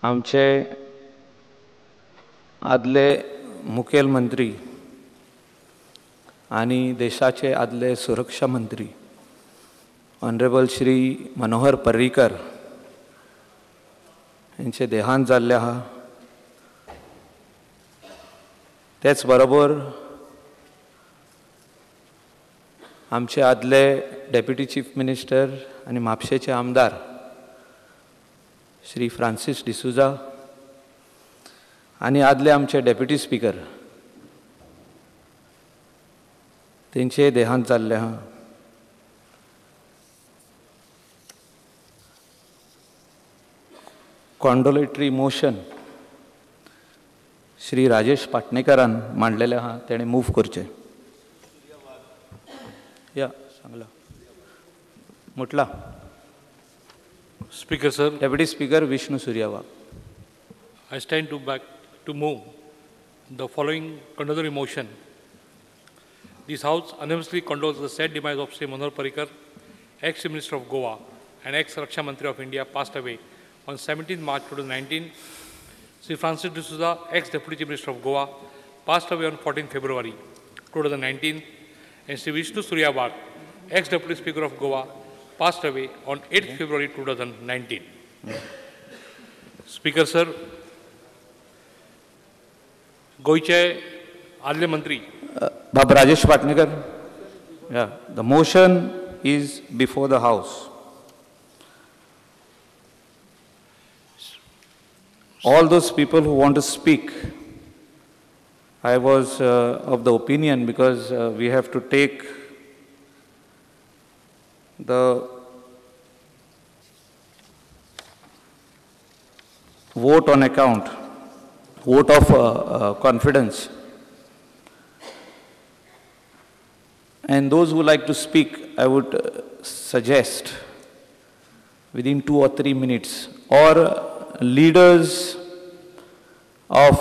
आमचे आदले मुखेलमंत्री आनी देशाचे आदले सुरक्षा मंत्री ऑनरेबल श्री मनोहर पर्रीकर हेंचे देहांत जाल्लें आहा. तेच बरोबर आमचे आदले डेप्युटी चीफ मिनिस्टर आनी म्हापशेचे आमदार श्री फ्रांसीस डिसुजा आनी आदले आमचे डेप्युटी स्पीकर तेंचे देहांत जाल्लें आहा. कॉन्डोलेटरी मोशन श्री राजेश पाटणेकरान मांडलेलें आहा, तेणें मूव करचें. या सांगला म्हटला. Speaker sir, deputy speaker Vishnu Surya Wagh. I stand to back to move the following condolatory motion. This house unanimously condoles the sad demise of Shri Manohar Parrikar, ex minister of Goa and ex Raksha Mantri of India, passed away on 17 March 2019. Shri Francis D'Souza, ex deputy chief minister of Goa, passed away on 14 February 2019, and Shri Vishnu Surya Wagh, ex deputy speaker of Goa, passed away on 8 February 2019. Speaker sir, गोयचे आदले मंत्री बाब Rajesh Patnekar. The motion is before the house. All those people who want to speak, I was of the opinion, because we have to take the vote on account, vote of confidence. And those who like to speak, I would suggest within 2 or 3 minutes, or leaders of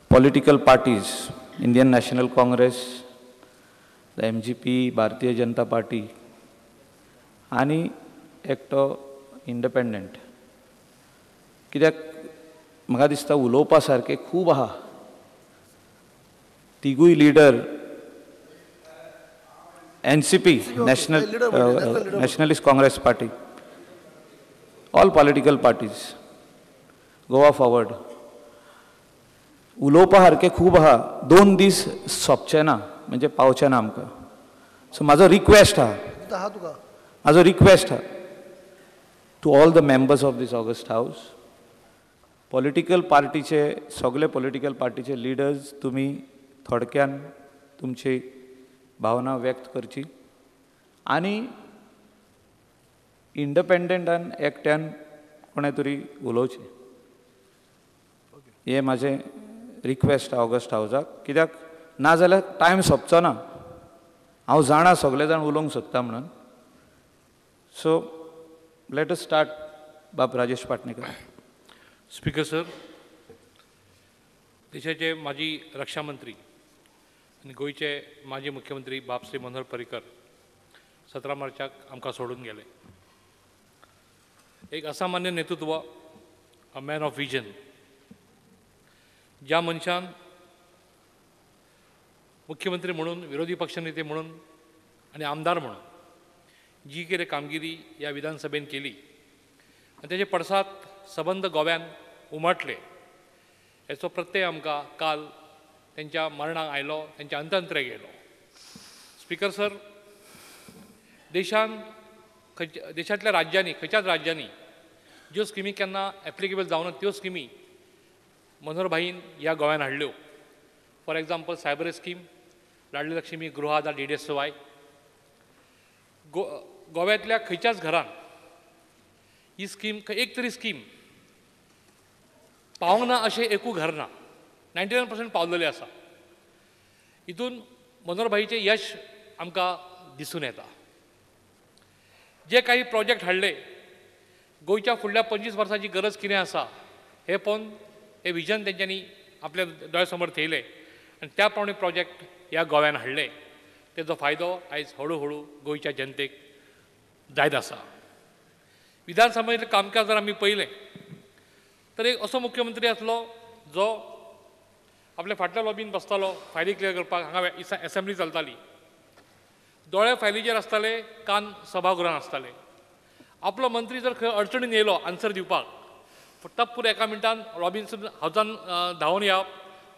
political parties, Indian National Congress, the MGP, Bharatiya Janata Party, आनी एकटो independent. कित्याक म्हाका दिसता उलोवपा सारकें खूब आहा. तिगूय leader NCP, Nationalist Congress Party, all political parties, Goa Forward, उलोवपा सारकें खूब आहा. 2 दीस सोंपचे ना, म्हणजे पावचे ना आमकां. सो म्हाजो रिक्वेस्ट आहा, म्हाजो रिक्वेस्ट आहा to all the members of this august house, political पार्टीचे सगळे पॉलिटिकल पार्टीचे लिडर्स, तुमी थोडक्यान तुमची भावना व्यक्त करची आनी इंडिपेंडंटान एकट्यान कोणें तरी उलोवचें. हें म्हाजें रिक्वेस्ट ऑगस्ट हावजाक. कित्याक नाजाल्यार टायम सोंपचो ना. हांव जाणा सगळे जाण उलोवंक सोदता म्हणून. So let us start. बाब राजेश पाटणेकर. स्पीकर सर, देशाचे माजी रक्षा मंत्री आनी गोंयचे माजी मुख्यमंत्री बाब श्री मनोहर पर्रीकर 17 मार्चाक आमकां सोडून गेले. एक असामान्य नेतृत्व, अ मॅन ऑफ विजन, ज्या मनशान मुख्यमंत्री म्हणून, विरोधी पक्षनेते म्हणून आनी आमदार म्हणून जी कितें कामगिरी ह्या विधानसभेन केली आनी तेजे पडसाद सबंद गोव्यान उमटले, हेचो प्रत्यय आमकां काल तेंच्या मरणाक आयलो, तेंच्या अंतंत्रे गेलो. स्पीकर सर, देशान देशांतल्या राज्यांनी, खंयच्याच राज्यांनी ज्यो स्किमी केन्ना एप्लिकेबल जावना त्यो स्किमी मनोहर भाईन ह्या गोव्यान हाडल्यो. For example, cyber scheme, Ladli Lakshmi, Gruha Aadhar, DDSY. गोव्यांतल्या खंयच्याच घरान ही स्कीम, एक तरी स्कीम पावंक ना अशें एकूय घर ना. 99% पावलेलें आसा. हितून मनोहर भाईचें यश आमकां दिसून येता. जे काही प्रोजेक्ट हाडले, गोंयच्या फुडल्या 25 वर्सांची गरज कितें आसा हें पळोवन हें विजन तेंच्यांनी आपल्या दोळ्या समोर थेयलें आनी त्या प्रमाणे प्रोजेक्ट ह्या गोव्यान हाडले. तेजो फायदो आयज हळू हळू गोंयच्या जनतेक जायत आसा. विधानसभेंतलें कामकाज जर आमी पळयलें तर एक असो मुख्यमंत्री आसलो जो आपल्या फाटल्या लॉबीन बसतालो फायली क्लियर करपाक. हांगा एसेंब्ली चलताली, दोळे फायलीचेर आसताले, कान सभागृहान आसताले. आपलो मंत्री जर खंय अडचणीन येयलो आन्सर दिवपाक, टप्पूर एका मिनटान लॉबीनसून हावजान धांवन येवप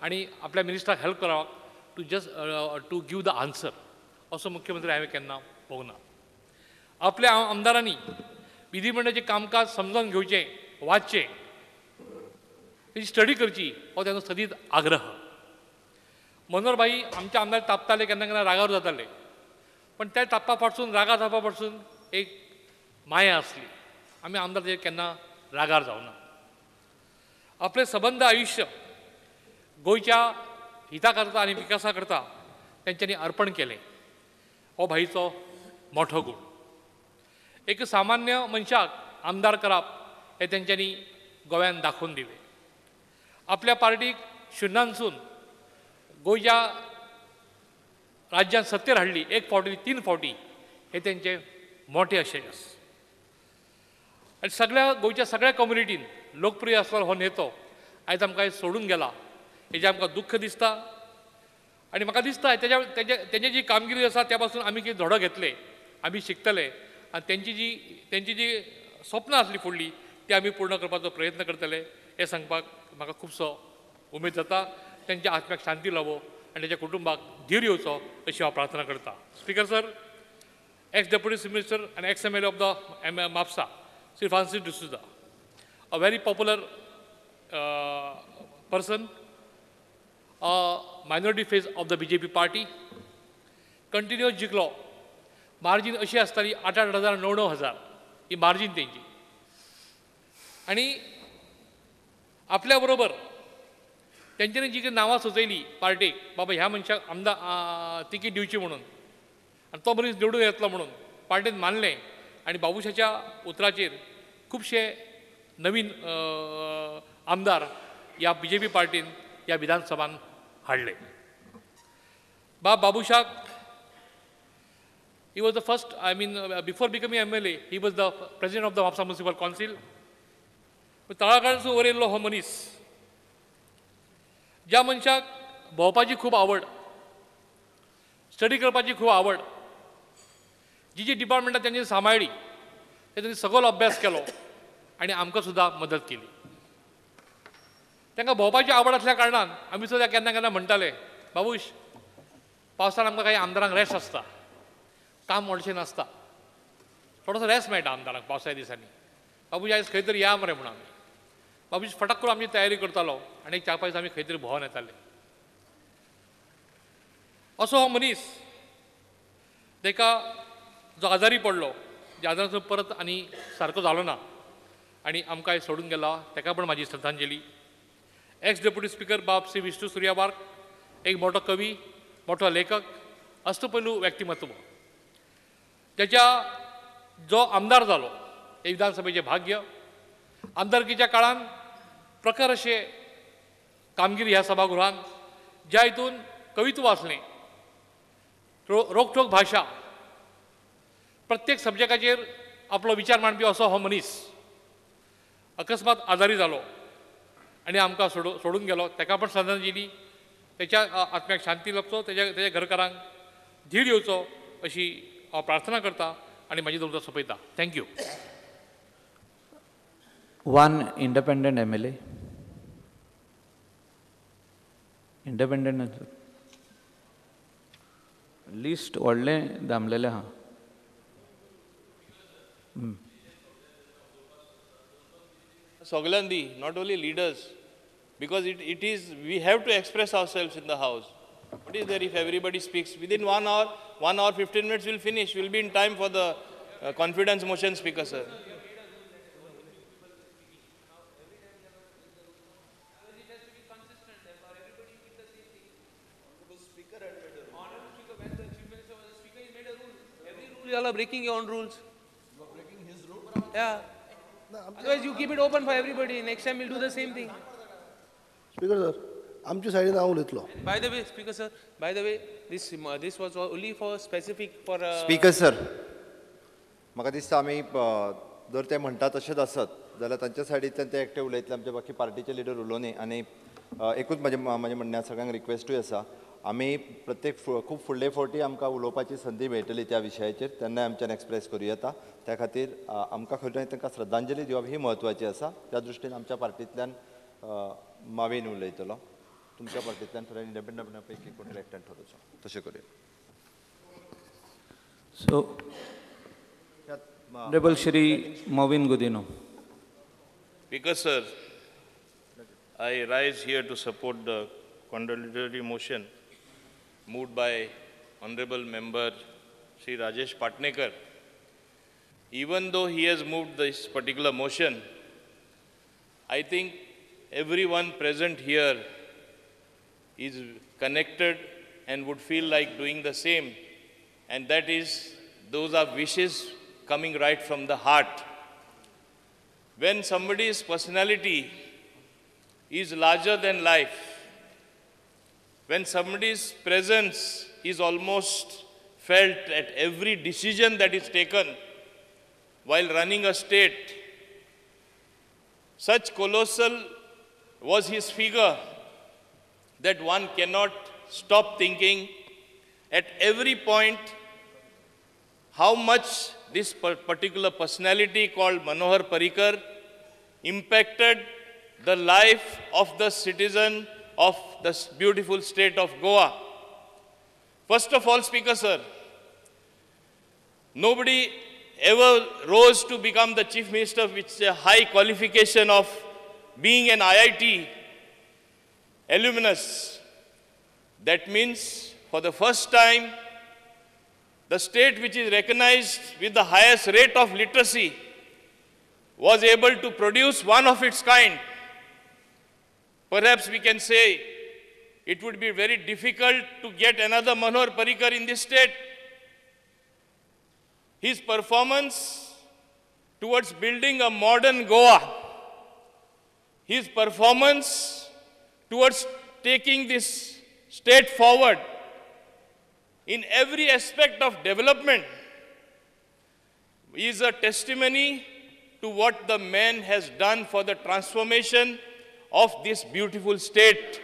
आनी आपल्या मिनिस्टराक हेल्प करप to just to give the answer. असो मुख्यमंत्री हांवें केन्ना पळोवंक ना. आपल्या आमदारांनी विधिमंडळाचें कामकाज समजून घेवचें, वाचचें, तेजी स्टडी करची हो तांचो सदींच आग्रह. मनोहर भाई आमच्या आमदार तापताले, केन्ना केन्ना रागार जाताले, पण त्या तापा पासून, रागा तापा पासून एक माया आसली. आमी आमदार तेजेर केन्ना रागार जावना. आपलें सबंद आयुश्य गोंयच्या हिता करता आनी विकासा करता तेंच्यांनी अर्पण केलें. हो भाईचो मोठो गूण. एक सामान्य मनशाक आमदार करप हें तेंच्यांनी गोंयान दाखोवन दिलें. आपल्या पार्टीक शुन्नानसून गोंयच्या राज्यांत सत्तेर हाडली, एक फावटी 3 फावटी, हे तेंचें मोठें अशें येस. आनी सगळ्या गोंयच्या सगळ्या कम्युनिटीन लोकप्रिय आसलो हो नेतो आयज आमकां सोडून गेला, हेजें आमकां दुख्ख दिसता. आनी म्हाका दिसता तेज्या तेजे जी कामगिरी आसा त्या पासून आमी कितें धडो घेतले, आमी शिकतले आनी तेंची जी स्वप्नां आसली फुडली ती आमी पूर्ण करपाचो प्रयत्न करतले हें सांगपाक म्हाका खुबसो उमेद जाता. तेंच्या आत्म्याक शांती लावो आनी तेच्या कुटुंबाक धीर येवचो अशी हांव प्रार्थना करता. Speaker sir, ex deputy chief minister आनी ex M L A of the Mapusa Shri Francis D'Souza, a very popular person, minority face of the BJP party, continuous जिखलो. मार्जीन अशी आसताली 8-8 हजार, 9-9 हजार ही मार्जीन तेंची. आनी आपल्या बरोबर तेंच्यांनी जी कितें नांवां सुचयली पार्टीक, बाबा ह्या मनशाक आमदार तिकीट दिवची म्हणून आनी तो मनीस निवडून येतलो म्हणून पार्टीन मानलें आनी बाबुशाच्या उतराचेर खुबशे नवीन आमदार ह्या बीजेपी पार्टीन ह्या विधानसभान हाडले. बाब बाबुशाक he was the first, I mean before becoming MLA he was the president of the Mapusa municipal council. तळागाळासून वयर येयल्लो हो मनीस, ज्या मनशाक भोंवपाची खूब आवड, स्टडी करपाची खूब आवड, जी जी डिपार्टमेंटां तेंच्यांनी सांबाळ्ळी तेंच्यांनी सगळो अभ्यास केलो आनी आमकां सुद्दां मदत केली. तांकां भोंवपाची आवड आसल्या कारणान आमी सुद्दां केन्ना केन्ना म्हणटाले, बाबूश पावसान आमकां कांय आमदारांक रेस्ट आसता, काम व्हडशें नासता, थोडोसो रेस्ट मेळटा आमदारांक पावसाच्या दिसांनी, बाबूश आयज खंय तरी या मरे म्हणून आमी. बाबूश फटाक करून आमची तयारी करतालो आनी 4-5 दीस आमी खंय तरी भोंवन येताले. असो हो मनीस ताका जो आजारी पडलो, ज्या आजारांतसून परत आनी सारको जालो ना आनी आमकां सोडून गेला, ताका पण म्हाजी श्रद्धांजली. एक्स डेप्युटी स्पिकर बाब श्री विष्णू सुर्या वार्क, एक मोठो कवी, मोठो लेखक, अष्टपैलू व्यक्तिमत्व, त्याच्या जो आमदार जालो हे विधानसभेचें भाग्य. आमदारकीच्या काळान प्रकार अशे कामगिरी ह्या सभागृहान, ज्या हितून कवित्व आसलें, रोखठोक भाशा, प्रत्येक सब्जेक्टाचेर आपलो विचार मांडपी असो हो मनीस अकस्मात आजारी जालो आनी आमकां सोडून गेलो. ताका पण श्रद्धांजली. त्याच्या आत्म्याक शांती लाभचो, तेच्या घरकारांक धीर येवचो अशी हांव प्रार्थना करता आनी म्हाजी तुमकां सोंपयता. Thank you. One independent MLA, independent list व्हडलें दामलेलें आहा. सगळ्यां दी, not only leaders, because it is, we have to express ourselves in the house. What is there if everybody speaks? Within 1 hour, 1 hour 15 minutes we'll finish, we'll be in time for the confidence motion, Speaker sir. You all are breaking your own rules. You are breaking his rule? Yeah. Otherwise you keep it open for everybody. Next time we'll do the same thing. Speaker sir, आमच्या सायडीन हांव उलयतलो. By the way, Speaker sir, by the way, this was only for specific for. Speaker sir, म्हाका दिसता आमी जर ते म्हणटा तशेंच आसत जाल्यार तांच्या सायडींतल्यान ते एकटे उलयतले, आमचे बाकी पार्टीचे लिडर उलोवनी. आनी एकूच म्हाजें म्हणणें सगळ्यांक रिक्वेस्टूय आसा, आमी प्रत्येक खूब फुडले फावटी आमकां उलोवपाची संदी मेळटली त्या विशयाचेर, तेन्ना आमच्यान एक्सप्रेस करूं येता. त्या खातीर आमकां खंय तांकां श्रद्धांजली दिवप ही म्हत्वाची आसा. त्या दृश्टीन आमच्या पार्टींतल्यान मावीन उलयतलो, तुमच्या पार्टींतल्यान थोड्या इंडिपेंडंट पैकी कोण एकट्यान ठरोवचो, तशें करूया. So Honorable Shri Mauvin Godinho. Speaker sir, I rise here to support the condolatory motion moved by Honorable Member Shri Rajesh Patnekar. Even though he has moved this particular motion, I think everyone present here is connected and would feel like doing the same. And that is, those are wishes coming right from the heart. When somebody's personality is larger than life, when somebody's presence is almost felt at every decision that is taken while running a state, such colossal was his figure that one cannot stop thinking at every point how much this particular personality called Manohar Parrikar impacted the life of the citizen of this beautiful state of Goa. First of all, Speaker sir, nobody ever rose to become the Chief Minister with a high qualification of being an IIT alumnus. That means for the first time, the state which is recognized with the highest rate of literacy was able to produce one of its kind. Perhaps we can say it would be very difficult to get another Manohar Parrikar in this state. His performance towards building a modern Goa, his performance towards taking this state forward in every aspect of development is a testimony to what the man has done for the transformation of this beautiful state.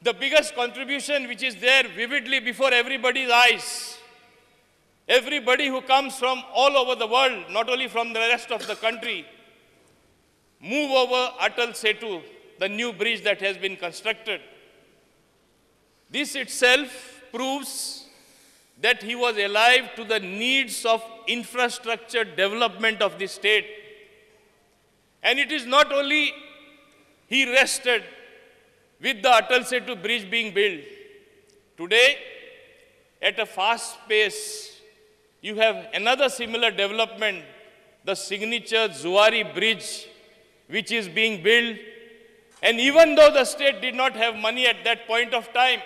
The biggest contribution which is there vividly before everybody's eyes, everybody who comes from all over the world, not only from the rest of the country, move over Atal Setu, the new bridge that has been constructed. This itself proves that he was alive to the needs of infrastructure development of the state. And it is not only he rested with the Atal Setu bridge being built. Today, at a fast pace, you have another similar development, the signature Zuari bridge, which is being built. And even though the state did not have money at that point of time,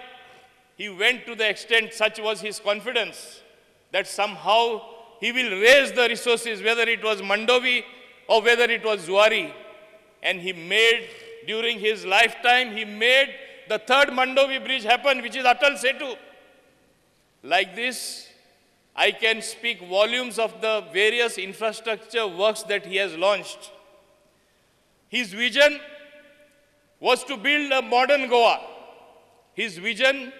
he went to the extent, such was his confidence, that somehow he will raise the resources, whether it was Mandovi or whether it was Zuari. And he made, during his lifetime, he made the third Mandovi bridge happen, which is Atal Setu. Like this, I can speak volumes of the various infrastructure works that he has launched. His vision was to build a modern Goa. His vision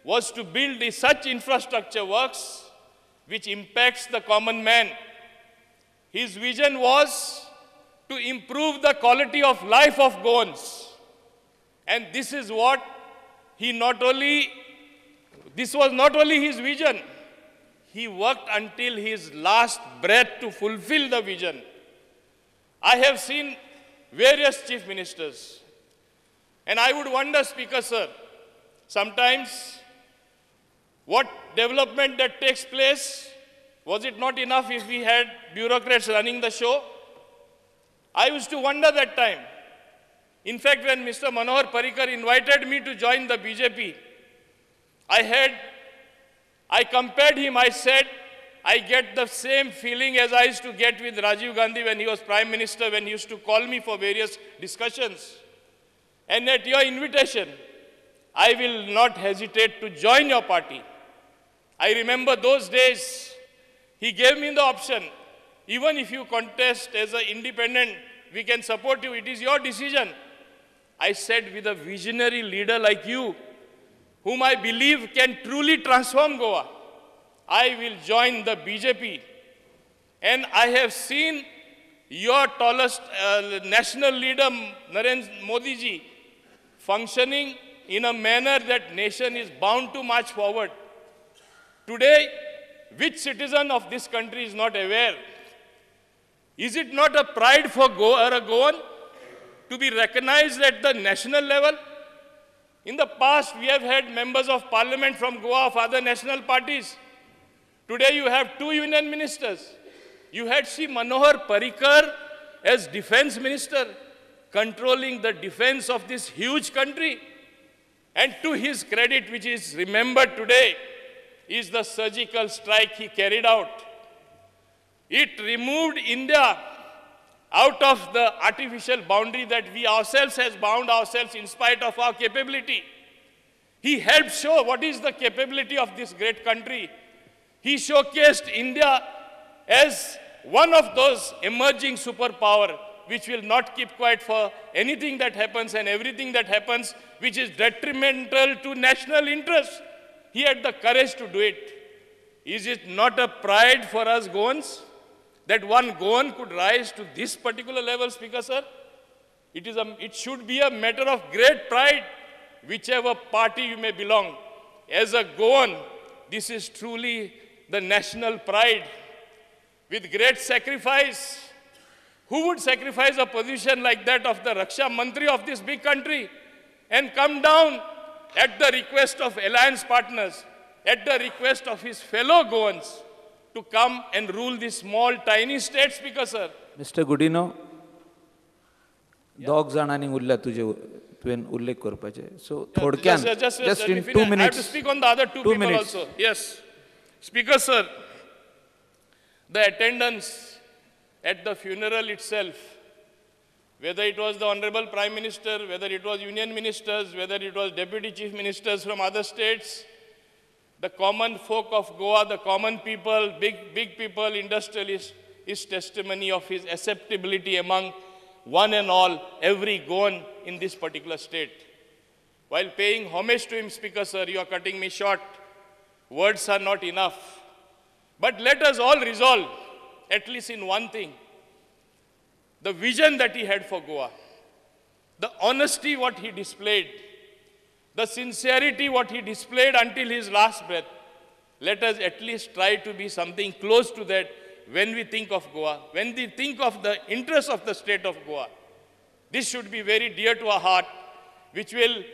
was to build such infrastructure works which impacts the common man. His vision was to improve the quality of life of Goans. And this is what he not only, this was not only his vision, he worked until his last breath to fulfill the vision. I have seen various chief ministers, and I would wonder, Speaker sir, sometimes what development that takes place, was it not enough if we had bureaucrats running the show? I used to wonder that time. In fact, when Mr. Manohar Parrikar invited me to join the BJP, I compared him, I said, I get the same feeling as I used to get with Rajiv Gandhi when he was Prime Minister, when he used to call me for various discussions. And at your invitation, I will not hesitate to join your party. I remember those days, he gave me the option. Even if you contest as an independent, we can support you. It is your decision. I said, with a visionary leader like you, whom I believe can truly transform Goa, I will join the BJP. And I have seen your tallest national leader, Narendra Modi ji, functioning in a manner that nation is bound to march forward. Today, which citizen of this country is not aware? Is it not a pride for Goa or a Goan to be recognized at the national level? In the past, we have had members of parliament from Goa of other national parties. Today, you have 2 union ministers. You had Shri Manohar Parrikar as defense minister, controlling the defense of this huge country. And to his credit, which is remembered today, is the surgical strike he carried out. It removed India out of the artificial boundary that we ourselves has bound ourselves in spite of our capability. He helped show what is the capability of this great country. He showcased India as one of those emerging superpower which will not keep quiet for anything that happens and everything that happens which is detrimental to national interest. He had the courage to do it. Is it not a pride for us Goans that one Goan could rise to this particular level, Speaker sir? It should be a matter of great pride, whichever party you may belong. As a Goan, this is truly the national pride. With great sacrifice, who would sacrifice a position like that of the Raksha Mantri of this big country and come down at the request of alliance partners, at the request of his fellow Goans, to come and rule this small, tiny state, Speaker sir? Mr. Godinho, दोग जाणांनी उरल्या तुजे तुवें उल्लेख करपाचे. So थोडक्यान, just in 2 minutes. I have to speak on the other 2 people also. Yes. Speaker sir, the attendance at the funeral itself, whether it was the Honorable Prime Minister, whether it was union ministers, whether it was deputy chief ministers from other states, the common folk of Goa, the common people, big people, industrialists, is testimony of his acceptability among one and all, every Goan in this particular state. While paying homage to him, Speaker sir, you are cutting me short. Words are not enough. But let us all resolve, at least in one thing, the vision that he had for Goa, the honesty what he displayed, the sincerity what he displayed until his last breath. Let us at least try to be something close to that when we think of Goa, when we think of the interests of the state of Goa. This should be very dear to our heart, which will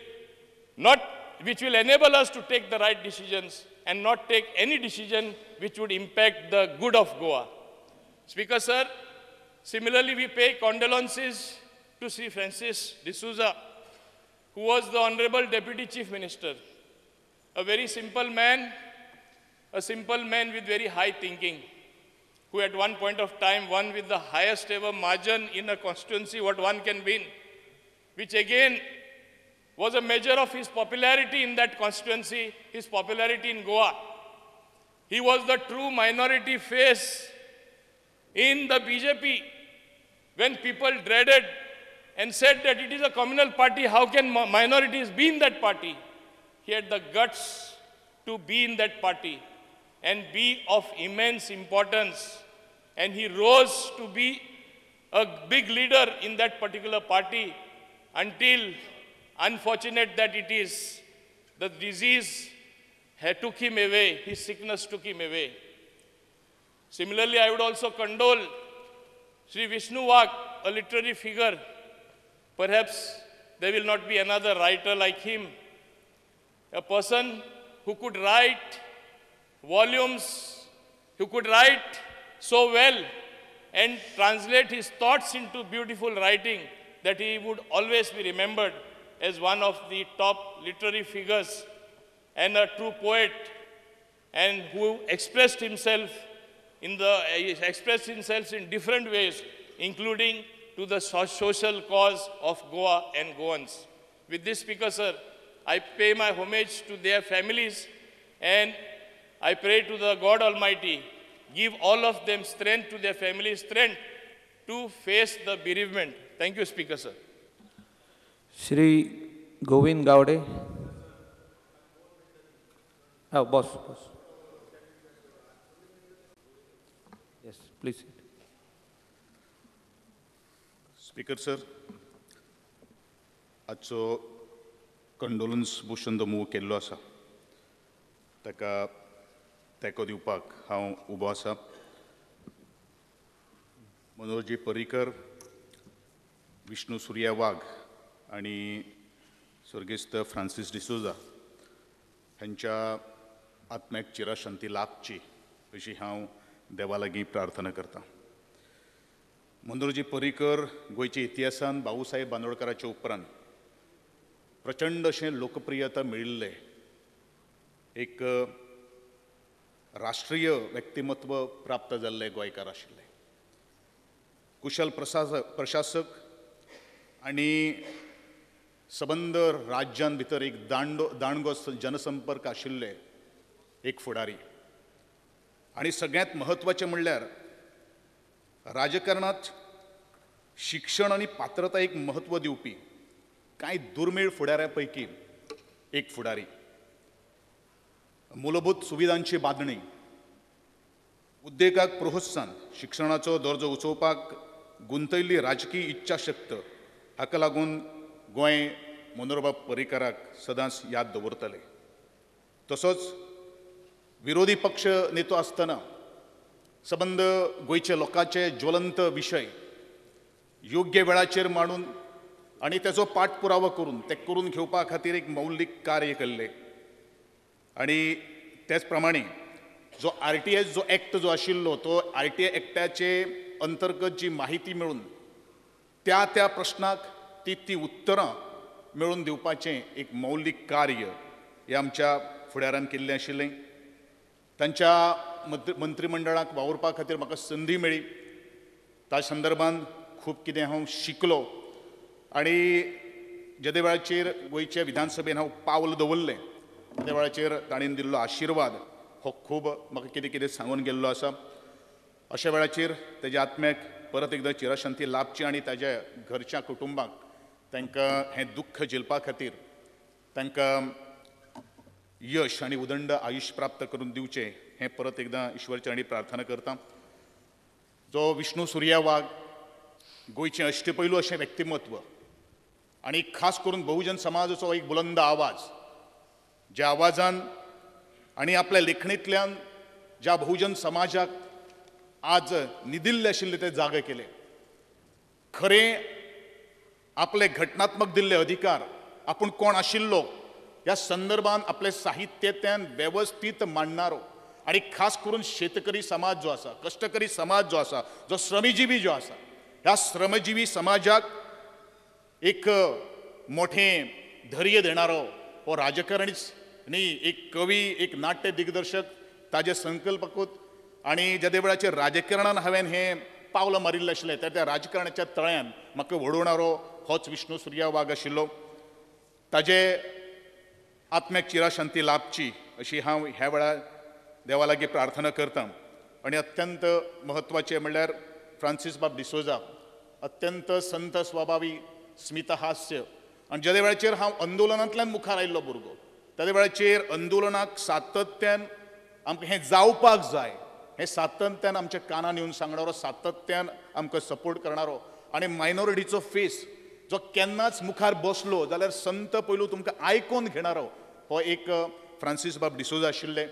enable us to take the right decisions and not take any decision which would impact the good of Goa. Speaker sir, similarly we pay condolences to Sri Francis D'Souza, who was the Honorable Deputy Chief Minister. A very simple man, a simple man with very high thinking, who at one point of time won with the highest ever margin in a constituency what one can win, which again was a measure of his popularity in that constituency, his popularity in Goa. He was the true minority face in the BJP when people dreaded and said that it is a communal party, how can minorities be in that party? He had the guts to be in that party and be of immense importance. And he rose to be a big leader in that particular party until, unfortunate that it is, the disease took him away, his sickness took him away. Similarly, I would also condole Sri Vishnu Wagh, a literary figure. Perhaps there will not be another writer like him. A person who could write volumes, who could write so well and translate his thoughts into beautiful writing that he would always be remembered as one of the top literary figures and a true poet, and who expressed himself in different ways, including to the social cause of Goa and Goans. With this, Speaker sir, I pay my homage to their families, and I pray to the God Almighty give all of them strength, to their family strength to face the bereavement. Thank you, Speaker, sir. Shri Govind Gawde. Oh, boss, boss. Yes, please. Speaker, sir, आजचो कंडोलन्स motion जो move केल्लो आसा ताका तेंको दिवपाक हांव उबो आसा. मनोहरजी पर्रीकर, विष्णू सुर्या वाघ आनी स्वर्गेस्त फ्रांसीस डिसोजा हांच्या आत्म्याक चिराशांती लाभची अशी हांव देवा लागीं प्रार्थना करतां. मनोहरजी पर्रीकर गोंयच्या इतिहासान बाबूसाहेब बांदोडकराच्या उपरांत प्रचंड अशें लोकप्रियता मेळिल्लें एक राष्ट्रीय व्यक्तिमत्व प्राप्त जाल्ले गोंयकार आशिल्ले. कुशल प्रशासक आनी सबंद राज्यान भितर एक दांडगो जनसंपर्क आशिल्ले एक फुडारी. आनी सगळ्यांत म्हत्वाचें म्हणल्यार राजकारणांत शिक्षण आनी पात्रता एक म्हत्व दिवपी कांय दुर्मीळ फुडाऱ्यां पैकी एक फुडारी. मूलभूत सुविधांची बांदणी, उद्देगाक प्रोत्साहन, शिक्षणाचो दर्जो उंचोवपाक गुंतयल्ली राजकीय इच्छाशक्त हाका लागून गोंय मनोहरबाब पर्रीकराक सदांच याद दवरतले. तसोच विरोधी पक्ष नेतो आसतना सबंद गोंयच्या लोकांचे ज्वलंत विशय योग्य वेळाचेर मांडून आनी तेजो पाठपुरावो करून ते करून घेवपा खातीर एक मौलीक कार्य केल्लें. आनी तेच प्रमाणे जो आरटीएस जो एक्ट जो आशिल्लो तो आरटीआय एक्टाचे अंतर्गत जी माहिती मेळून त्या त्या प्रश्नाक ती ती उत्तरां मेळून दिवपाचें एक मौलीक कार्य हें आमच्या फुडारान केल्लें आशिल्लें. तांच्या मंत्रिमंडळाक वावुरपा खातीर म्हाका संदी मेळ्ळी. त्या संदर्भान खूब कितें हांव शिकलो आनी जेदे वेळाचेर गोंयच्या विधानसभेन हांव पावल दवरलें त्या वेळाचेर ताणें दिल्लो आशिर्वाद हो खूब म्हाका कितें कितें सांगून गेल्लो आसा. अशा वेळाचेर तेज्या आत्म्याक परत एकदां चिरशांती लाभची आनी ताज्या घरच्या कुटुंबाक तांकां हें दुख्ख झेलपा खातीर तांकां यश आनी उदंड आयुश्य प्राप्त करून दिवचें हें परत एकदां ईश्वरचरणी प्रार्थना करता. जो विष्णू सुर्या वाघ गोंयचें अष्टपैलू अशें व्यक्तिमत्व आनी खास करून बहुजन समाजाचो एक बुलंद आवाज, ज्या आवाजान आनी आपल्या लेखणींतल्यान ज्या बहुजन समाजाक आज निदिल्ले आशिल्ले ते जागे केले, खरें आपले घटनात्मक दिल्ले अधिकार आपूण कोण आशिल्लो ह्या संदर्भान आपले साहित्यांतल्यान वेवस्थीत मांडणारो आनी खास करून शेतकरी समाज जो आसा, कश्टकरी समाज जो आसा, जो श्रमजीवी जो आसा, ह्या श्रमजीवी समाजाक एक मोठें धैर्य देणारो हो राजकारणीच न्ही, एक कवी, एक नाट्य दिग्दर्शक ताजे संकल्पकूच. आनी ज्या वेळाचेर राजकारणान हांवें हें पावल मारिल्लें आशिल्लें त्या त्या राजकारणाच्या तळ्यान म्हाका वडोवणारो होच विष्णू सुर्या वाघ आशिल्लो. ताजे आत्म्याक चिराशांती लाभची अशी हांव ह्या वेळार देवा लागीं प्रार्थना करता. आनी अत्यंत म्हत्वाचें म्हणल्यार फ्रांसीस बाब डिसोजा अत्यंत संत स्वभावी, स्मितहास्य, आनी ज्या वेळाचेर हांव आंदोलनांतल्यान मुखार आयिल्लो भुरगो त्या वेळाचेर आंदोलनाक सातत्यान आमकां हें जावपाक जाय हें सातत्यान आमच्या कानान येवन सांगणारो, सातत्यान आमकां सपोर्ट करणारो आनी मायनॉरिटीचो फेस जो केन्नाच मुखार बसलो जाल्यार संत पयलू तुमकां आयकोन घेणारो हो एक फ्रांसीस बाब डिसोजा आशिल्ले.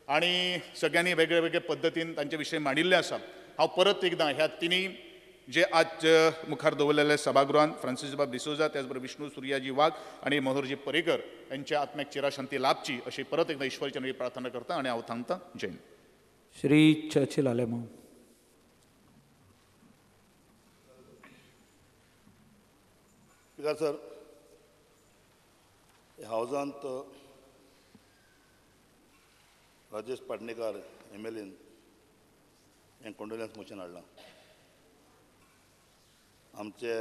आनी सगळ्यांनी वेगळे वेगळे पद्दतीन तांचे विशय मांडिल्ले आसा. हांव परत एकदां ह्या तिनी जे आज मुखार दवरलेले सभागृहान फ्रांसीस बाब डिसोजा, त्याच बरोबर विष्णू सुर्याजी वाघ आनी मनोहरजी पर्रीकर यांच्या आत्म्याक चिराशांती लाभची अशी परत एकदां ईश्वरचरणी प्रार्थना करता आनी हांव थांबता. जय हिंद. श्री चर्चिल आलेमाव. स्पीकर सर, हावजांत राजेश पाटणेकार MLA हें कंडोलन्स मोशन हाडलां. आमचे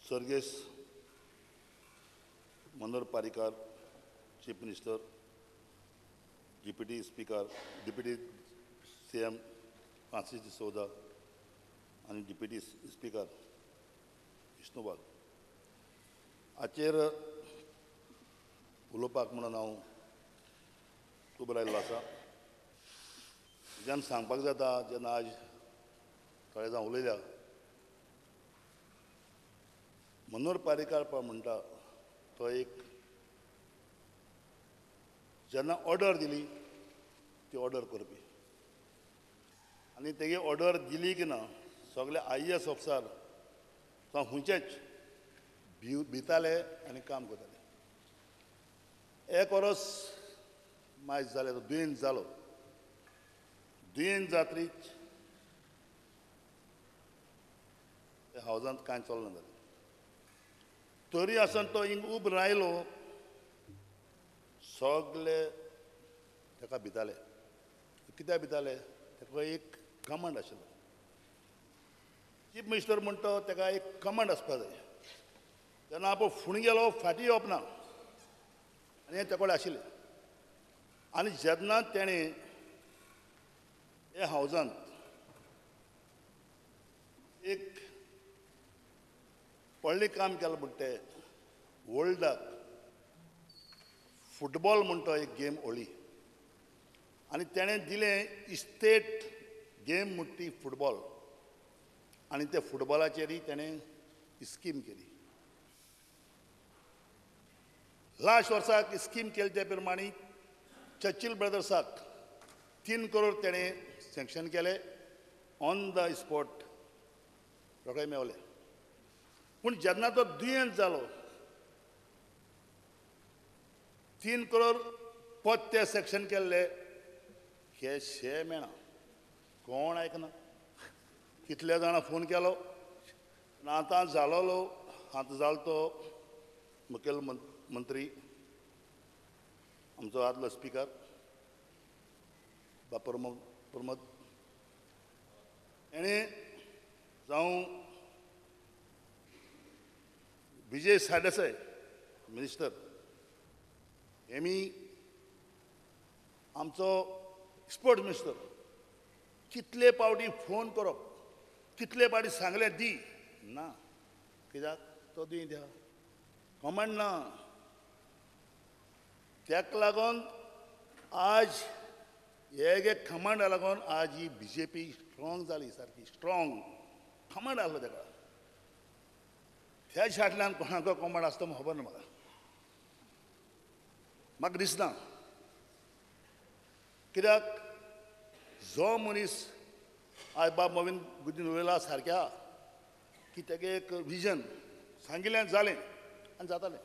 सर्गेस्त Manohar Parrikar chief minister, Deputy speaker, deputy CM Francis D'Souza आनी डिप्युटी स्पीकर विष्णू वाघ हाचेर उलोवपाक म्हणून हांव उबो रायल्लो आसा. जेन्ना सांगपाक जाता जेन्ना आज थोडे जाण उलयल्या मनोहर पर्रीकार पळय म्हणटा तो एक जेन्ना ऑर्डर दिली ती ऑर्डर करपी आनी तेगे ऑर्डर दिली की ना सगळे IAS officer जावं खंयचेच भिताले आनी काम करताले. एक वरस मायज जालें तो दुयेंत जालो. दुयेंत जात्रीच हावजांत कांय चलना जालें. तरी आसतना तो हिंग उब रायलो सगळे ताका भिताले. कित्याक भिताले? ताका एक कमांड आशिल्लो. चीफ मिनिस्टर म्हणटा ताका एक कमांड आसपा जाय. जेन्ना आपूण फुडें गेलो फाटीं येवप ना आनी हें तेका आशिल्लें. आनी जेन्ना तेणें हे हावजांत एक व्हडलें काम केलां म्हणटा तें वर्ल्डाक फुटबॉल म्हणटा एक गेम व्हडली आनी तेणें दिलें स्टेट गेम म्हणटा ती फुटबॉल आनी त्या फुटबॉलाचेरय तेणें स्कीम केली. लास्ट वर्साक स्कीम केली त्या प्रमाणे चर्चिल ब्रदर्साक 3 करोड तेणें सँक्शन केले ऑन the spot रोखडे मेवले. पूण जेन्ना तो दुयेंत जालो 3 करोड पत्ते सँक्शन केल्ले हे शे मेळना. कोण आयकना. कितल्या जाणां फोन केलो ना आतां जालोलो आतां जालो तो मुखेल मंत्री आमचो आदलो स्पिकर बाब प्रमोद हेणें जावं विजय सरदेसाय मिनिस्टर हेमी आमचो स्पोर्ट्स मिनिस्टर कितले पावटी फोन करप कितले पावटी सांगलें दी ना कित्याक तो दी त्या कमांड ना. ताका लागून आज हे कमांडा लागून आज ही BJP strong जाली सारकी स्ट्रॉंग कमांड आसलो ताका. त्या फाटल्यान कोणाको कमांड आसता म्हूण खबर ना म्हाका. म्हाका दिसना कित्याक जो मनीस आज बाब मोविन गुदिन उलयला सारक्या की तेगे एक विजन सांगिल्लें जालें आनी जातालें.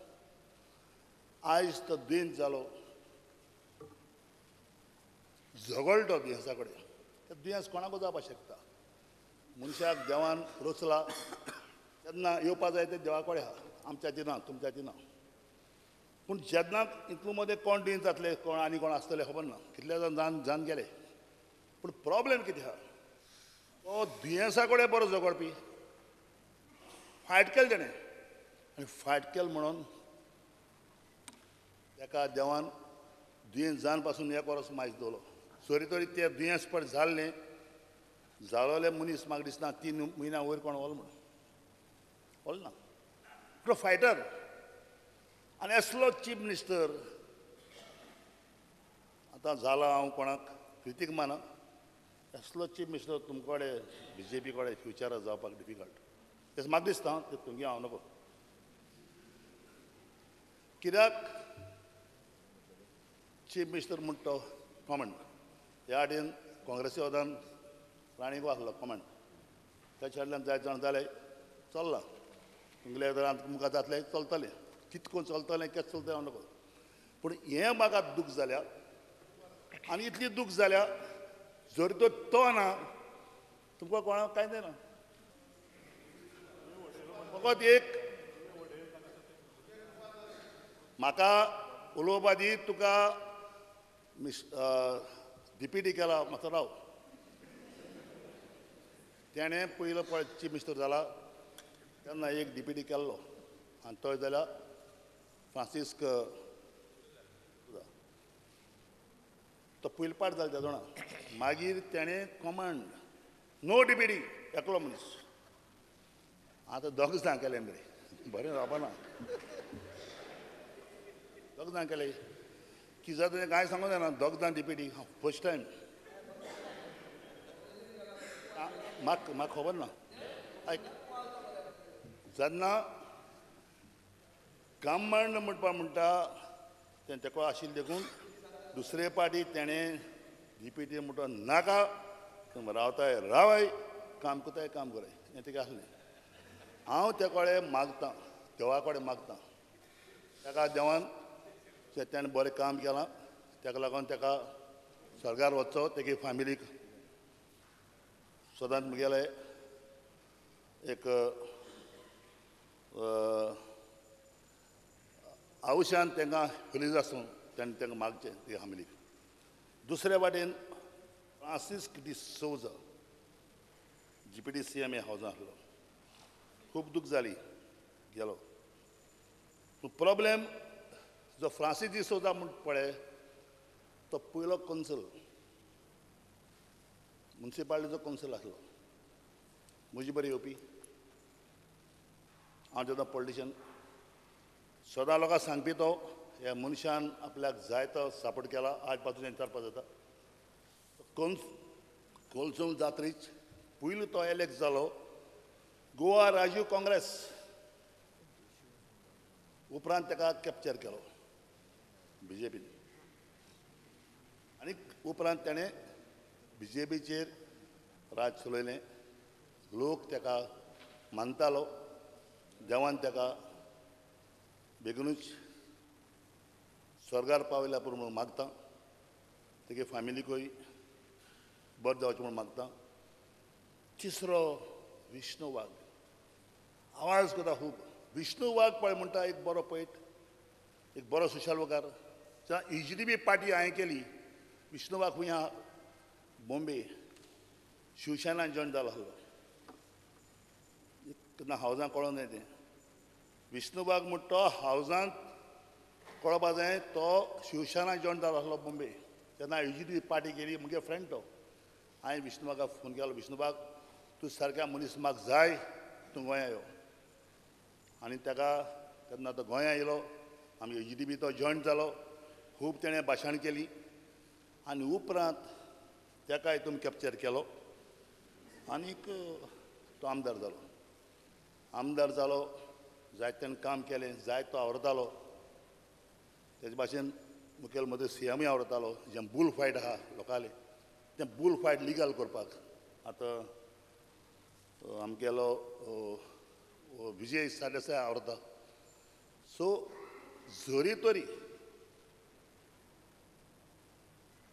आयज तो दुयेंत जालो झगडलो दुयेंसा कडेन. ते दुयेंस कोणाकू जावपाक शकता. मनशाक देवान रचला तेन्ना येवपा जाय तें देवा कडेन आहा आमच्या हातीन ना तुमच्या हातीन ना. पूण जेन्ना इतलो मदें कोण दुयेंत जातले कोण आनी कोण आसतले खबर ना. कितले जाण जान गेले. पूण प्रॉब्लेम कितें आहा तो दुयेंसा कडेन बरो झगडपी फायट केलें तेणें आनी फायट केलें म्हणून ताका देवान दुयेंस जावन पासून एक वरस मायज दवरलो. सरी तरी ते दुयेंस पड जाल्लें जालोले मनीस म्हाका दिसना 3 म्हयन्या वयर कोण वल म्हणून वल ना. तो फायटर आनी असलो चीफ मिनिस्टर आतां जाला हांव कोणाक क्रितीक माना असलो चीफ मिनिस्टर तुमचे कडेन BJP कडेन फ्युचराक जावपाक डिफिकल्ट तें म्हाका दिसता. तें तुमगे हांव नको कित्याक चीफ मिनिस्टर म्हणटा तो कॉमंड ह्या हाटीन काँग्रेसी वदान राणीको आसलो कॉमंड ताच्या फाटल्यान जायते जाण जाले चल्लां तुमगेले मुखार जातलें चलतलें कितको चलतलें केन्ना चलतलें हांव नको. पूण हें म्हाका दूख जाल्या आनी इतली दूख जाल्या जर तर तो ना तुमकां कोणाक कांय जायना. फकत एक म्हाका उलोवपा दी तुका डिप्युटी केला मातसो राव. तेणें पयलो पळय चीफ मिनिस्टर जाला तेन्ना एक डिप्युटी केल्लो आनी तो जाल्यार फ्रांसिस्क तो पयलो पाट जालो त्या जाणा. मागीर तेणें कमांड नो डिपिटी एकलो मनीस. आतां दोग जाण केलें मरे, बरें जावपा ना. दोग जाण केलें कितें जाता तें कांय सांगूंक जायना. दोग जाण डिपिटी फर्स्ट टायम. म्हाका म्हाका खबर ना. आयक, जेन्ना कमांड म्हणपा म्हणटा तें तेका आशिल्लें देखून दुसरे पार्टी तेणें डिपिटी म्हणटा नाका, तुमी रावताय रावाय, काम करताय काम कराय, हें तेका आसलें. हांव ते कडेन मागतां, देवा कडेन मागतां, ताका देवान तेणें बरें काम केलां, ताका लागून ताका स्वर्गार वचचो, तेगे फामिलीक सदांच म्हगेलें एक आवश्यान तांकां रिलीज आसूं तेणें तांकां मागचें ते फामिलीक. दुसरे वाटेन Francis D'Souza deputy CM हे हावजां आसलो, खूब दूख जाली गेलो. पूण प्रॉब्लेम जो फ्रांसीस डिसोजा म्हूण पळय तो पयलो कौन्सिल मुन्सिपालिटीचो कौन्सिल आसलो. म्हजे बरें येवपी हांव जेन्ना पॉलिटिशन सदां लोकांक सांगपी तो ह्या मनशान आपल्याक जाय तो सपोर्ट केला, आज पासून 4-5 जाता. कोलसून जात्रीच पयलो तो एलेक्ट जालो गोवा राजीव काँग्रेस, उपरांत ताका कॅप्चर केलो बीजेपीन आनी उपरांत ताणें बीजेपीचेर राज चलयलें. लोक ताका मानतालो, देवान ताका बेगीनूच स्वर्गार पावयल्या पुरो म्हणून मागता, तेगे फामिलीकूय बरें जावचें म्हणून मागता. तिसरो विष्णू वाघ, आवाज करता खूब. विष्णू वाघ पळय म्हणटा एक बरो पयट, एक बरो सोशल वर्कर. EGDB party हांवें केली, विष्णू वाघ खंय आहा बॉम्बे शिवसेनान जॉयन जालो आसलो, तेन्ना हावजां कळोन जाय तें. विष्णू वाघ म्हणटा तो हावजांत कळपा जाय, तो शिवसेना जॉयन जालो आसलो बॉम्बे, तेन्ना EGDB party केली. म्हगे फ्रेंड तो. हांवें विष्णू वाघाक फोन केलो, विष्णू वाघ तूं सारक्या मनीस म्हाका जाय, तूं गोंया यो. आनी ताका तेन्ना तो गोंया येयलो, आमी EGDB तो जॉयन जालो, खूब तेणें भाशण केली आनी उपरांत ताका हितून कॅप्चर केलो आनीक तो आमदार जालो. आमदार जालो, जायते तेणें काम केलें, जायतो तो आवरतालो. तेजे भाशेन मुखेलमंत्री CMय आवरतालो. जें बूल फायट आहा लोकांले तें बूल फायट लिगल करपाक आतां आमगेलो विजय सरदेसाय आवरता. सो जरी तरी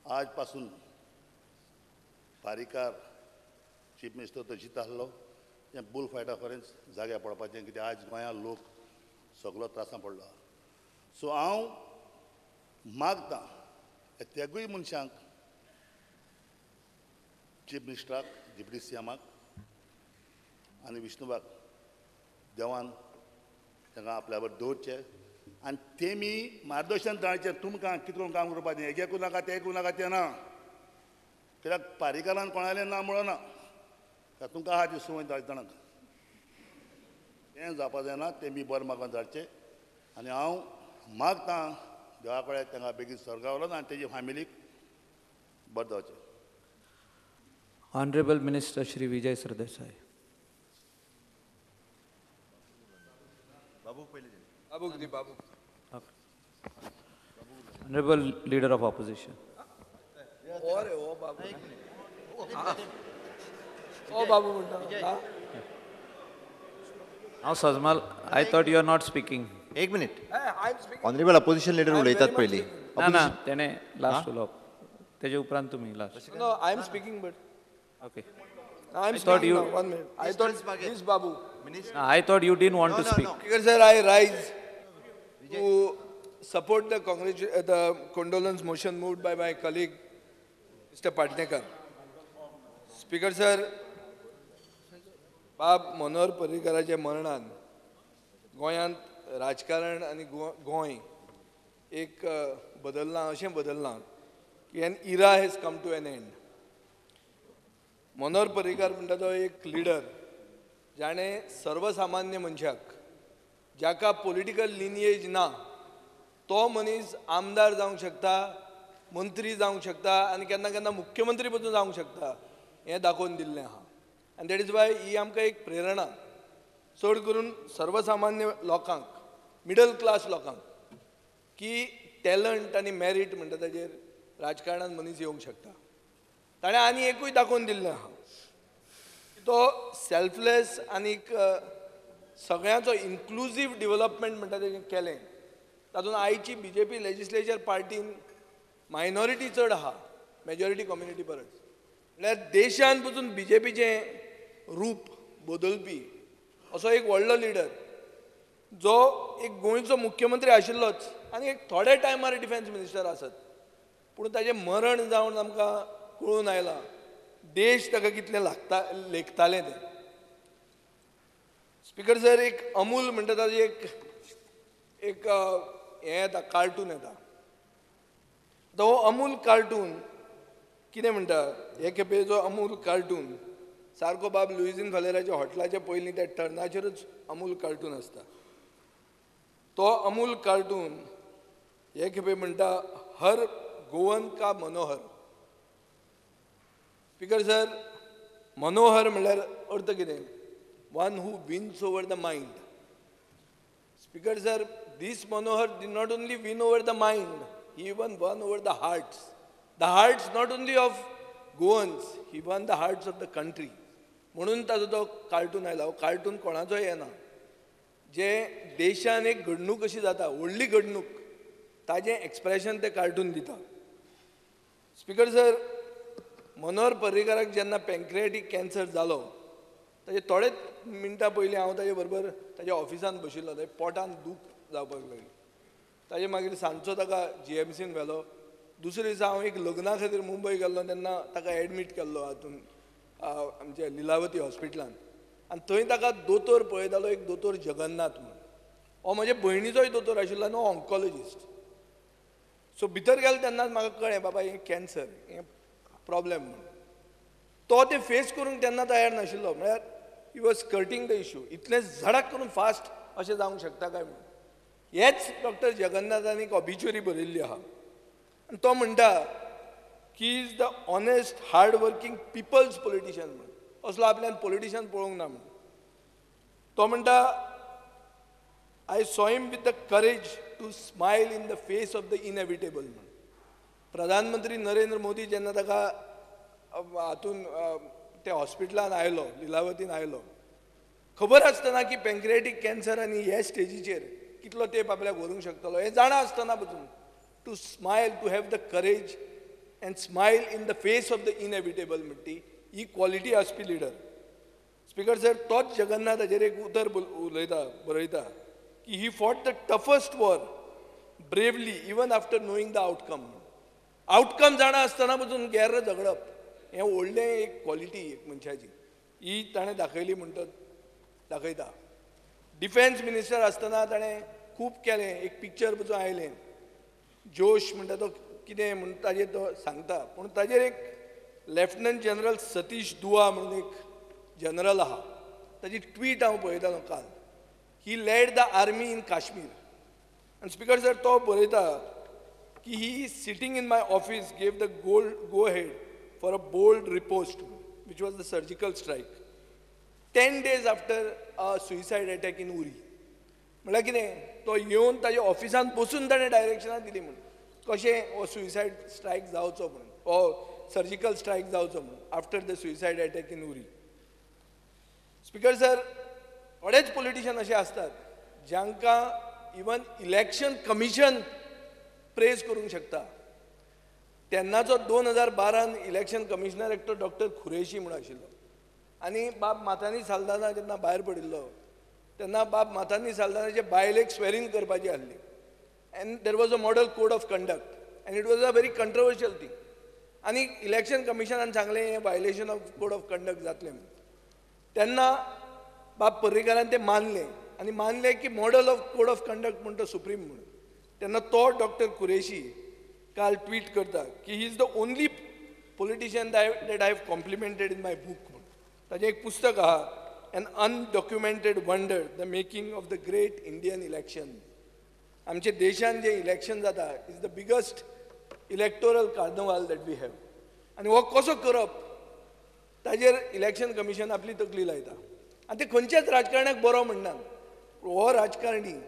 आज पासून पारीकार चीफ मिनिस्टर तो जिता आसलो, तें बूल फायटा खरेंच जाग्यार पडपाचें, कित्याक आज गोंयांत लोक सगलो त्रासां पडला. सो हांव मागतां तेगूय मनशांक, चीफ मिनिस्टराक, डिप्टी CMाक आनी विष्णुबाक, देवान तांकां आपल्या बरोबर दवरचें आनी तेमी मार्गदर्शन धाडचें तुमकां कितें करून काम करपाचें. हें करूं नाका तें करूं नाका तें ना, कित्याक पारीकारान कोणालें ना म्हणून ना, तुमकां आहा ती संवय जाणांक तें जावपा जायना. तेमी बरें मागून धाडचें आनी हांव मागतां देवा कडेन तांकां बेगीन स्वर्गा व्हरोन आनी तेजी फामिलीक बरें जावचें. Honourable minister Shri Vijay Sardesai. Babu. Honourable leader of opposition. Babu. हांव सजमाल, I thought you are not speaking. एक मिनिट, ऑनरेबल अपोजिशन लिडर उलयतात पयलीं. ना ना, तेणें लास्ट उलोवप, तेजे उपरांत तुमी last. No, I am speaking but okay. I am speaking now, 1 minute. I thought this Babu. I thought you didn't want to speak. Speaker sir, I rise to support the condolence motion moved by my colleague Mr. Patnekar. Speaker sir, बाब मनोहर पर्रीकराच्या मरणान गोंयांत राजकारण आनी गोंय एक बदललां, अशें बदललां की की an era has come to an end. Manohar Parrikar म्हणटा तो एक लिडर जाणें सर्वसामान्य मनशाक जाका पॉलिटिकल लिनिएज ना तो मनीस आमदार जावंक शकता, मंत्री जावंक शकता आनी केन्ना केन्ना मुख्यमंत्री पसून जावंक शकता हें दाखोवन दिल्लें आहा. आनी that is why ही आमकां एक प्रेरणा चड करून सर्वसामान्य लोकांक, मिडल क्लास लोकांक, की टॅलंट आनी मॅरीट म्हणटा ताजेर राजकारणान मनीस येवंक शकता. ताणें आनी एकूय दाखोवन दिल्लें आहा, तो सेल्फलेस आनीक सगळ्यांचो इन्क्लुजीव डिवलपमेंट म्हणटा तेजें केलें. तातूंत आयची बी जे पी लेजिस्लेचर पार्टीन मायनॉरिटी चड आहा मेजॉरिटी कम्युनिटी परस. म्हळ्यार देशान पसून बी जे पीचें रूप बदलपी असो एक व्हडलो लिडर जो एक गोंयचो मुख्यमंत्री आशिल्लोच आनी एक थोड्या टायमार डिफेन्स मिनिस्टर आसत, पूण ताजें मरण जावन आमकां कळून आयलां देश ताका कितलें लागता लेखतालें तें. स्पीकर सर, एक अमूल म्हणटा ताजें एक एक हें येता, कार्टून येता. आतां हो अमूल कार्टून कितें म्हणटा, हे खेपेचो अमूल कार्टून सारको बाब लुईझीन फालेराच्या हॉटलाच्या पयलीं त्या टर्नाचेरूच अमूल कार्टून आसता. तो अमूल कार्टून हे खेपे म्हणटा हर गोवन का मनोहर. स्पीकर सर, मनोहर म्हणल्यार अर्थ कितें? One who wins over the mind. Speaker sir, this Manohar did not only win over the mind, he even won over the hearts. The hearts not only of Goans, he won the hearts of the country. म्हणून ताजो तो cartoon आयला. हो cartoon कोणाचोय येना, जे देशान एक घडणूक अशी जाता, व्हडली घडणूक, ताजें एक्सप्रेशन ते कार्टून दिता. स्पीकर सर, मनोहर पर्रीकाराक जेन्ना पँक्रियाटीक कॅन्सर जालो ताजे थोडेच मिनटां पयलीं हांव ताजे बरोबर ताज्या ऑफिसान बशिल्लो. ताजे पोटान दूख जावपाक लागली. ताजे मागीर सांजचो ताका जी एम सीन व्हेलो. दुसरे दिसा हांव एक लग्ना खातीर मुंबय गेल्लो तेन्ना ताका एडमीट केल्लो हातून आमच्या लिलावती हॉस्पिटलान. आनी थंय ताका दोतोर पळयतालो, एक दोतोर जगन्नाथ म्हणून. हो म्हजे भयणीचोय दोतोर आशिल्लो आनी हो ऑन्कोलॉजिस्ट. सो भितर गेलो तेन्नाच म्हाका कळ्ळें बाबा हें कॅन्सर, हें प्रॉब्लेम म्हणून. तो ते फेस करूंक तेन्ना तयार नाशिल्लो, म्हळ्यार he was skirting the issue. इतलें झडाक करून फास्ट अशें जावंक शकता काय म्हणून. हेच डॉक्टर जगन्नाथान एक ऑबिच्युरी बरयल्ली आहा आनी तो म्हणटा की is the honest hard working people's politician म्हणून. असलो आपल्यान पॉलिटिशियन पळोवंक ना म्हणून. तो म्हणटा I saw him with the courage to smile in the face of the inevitable म्हणून. प्रधानमंत्री नरेंद्र मोदी जेन्ना ताका हातून त्या हॉस्पिटलान आयलो, लिलावतीन आयलो, खबर आसतना की पँक्रियाटीक कॅन्सर आनी हे स्टेजीचेर कितलो तेंप आपल्याक व्हरूंक शकतलो हें जाणा आसतना पसून to smile, to have the courage and smile in the face of the inevitable म्हणटी ही क्वॉलिटी आसपी लिडर. स्पीकर सर, तोच जगन्नाथ हाजेर एक उतर उलयता, बरयता की he fought the toughest war bravely even after knowing the outcome. Outcome जाणा आसतना पसून गेर्र झगडप हें व्हडलें एक क्वॉलिटी एक मनशाची, ही ताणें दाखयली म्हणटच दाखयता. डिफेन्स मिनिस्टर आसतना ताणें खूब केलें. एक पिक्चर पसून आयलें जोश म्हणटा तो कितें म्हूण ताजेर तो सांगता. पूण ताजेर एक लेफ्टनंट जनरल सतीश दुआ म्हणून एक जनरल आहा, ताजी ट्वीट हांव पळयतालो काल. He led the army in Kashmir. आनी स्पीकर सर, तो बरयता की he sitting in my office gave the go ahead for a bold riposte which was the surgical strike 10 days after a suicide attack in Uri. म्हळ्यार कितें, तो येवन ताज्या ऑफिसान बसून ताणें डायरेक्शनां दिली म्हणून कशें हो सुसायड स्ट्रायक जावचो म्हणून, हो सर्जिकल स्ट्रायक जावचो म्हणून after the suicide attack in Uri. Speaker sir, थोडेच पॉलिटिशियन अशे आसतात जांकां इवन इलेक्शन कमिशन प्रेज करूंक शकता. तेन्नाचो 2012 इलेक्शन कमिशनर एकटो डॉक्टर खुरेशी म्हणून आशिल्लो आनी बाब माथानी साल्दाना जेन्ना भायर पडिल्लो तेन्ना बाब माथानी साल्दानाचे बायलेक स्वेरींग करपाची आहली. And there was a model code of conduct and it was a very controversial thing. आनी इलेक्शन कमिशनान सांगलें हें violation of code of conduct जातलें म्हणून. तेन्ना बाब पर्रीकारान तें मानलें आनी मानलें की model of code of conduct म्हण तो सुप्रीम म्हणून. तेन्ना तो डॉक्टर कुरेशी काल ट्वीट करता की he is the only politician that I have complimented in my book म्हणून. ताजें एक पुस्तक आहा, an undocumented wonder, the making of the great Indian election. आमच्या देशान जें इलेक्शन जाता is the biggest electoral carnival that we have. आनी हो कसो करप ताजेर इलेक्शन कमिशन आपली तकली लायता आनी ते खंयच्याच राजकारण्याक बरो म्हणना. हो राजकारणी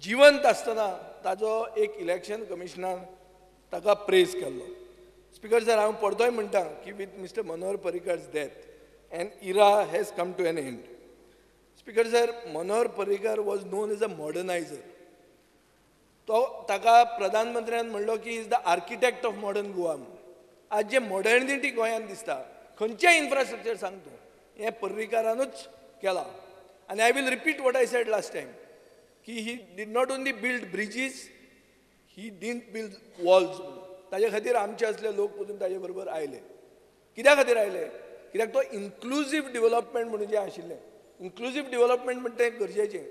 जिवंत आसतना ताजो एक इलेक्शन कमिशनान ताका प्रेज केल्लो. स्पीकर सर, हांव परतोय म्हणटा की with Mister Manohar Parrikar's death an era has come to an end. Speaker sir, Manohar Parrikar was known as a moderniser. तो ताका प्रधानमंत्र्यान म्हणलो की is the architect of modern Goa म्हणून. आज जे मॉडर्निटी गोंयांत दिसता, खंयचें इन्फ्रास्ट्रक्चर सांग तूं, हें पर्रीकारानूच केलां. आनी I will repeat what I said last time की he did not only build bridges, he didn't build walls म्हणून. ताजे खातीर आमचे असले लोक पसून ताजे बरोबर आयले. कित्या खातीर आयले? कित्याक तो इन्क्लुजीव डिवलपमेंट म्हणून जें आशिल्लें, इन्क्लुजीव डिवलपमेंट म्हणटा तें गरजेचें,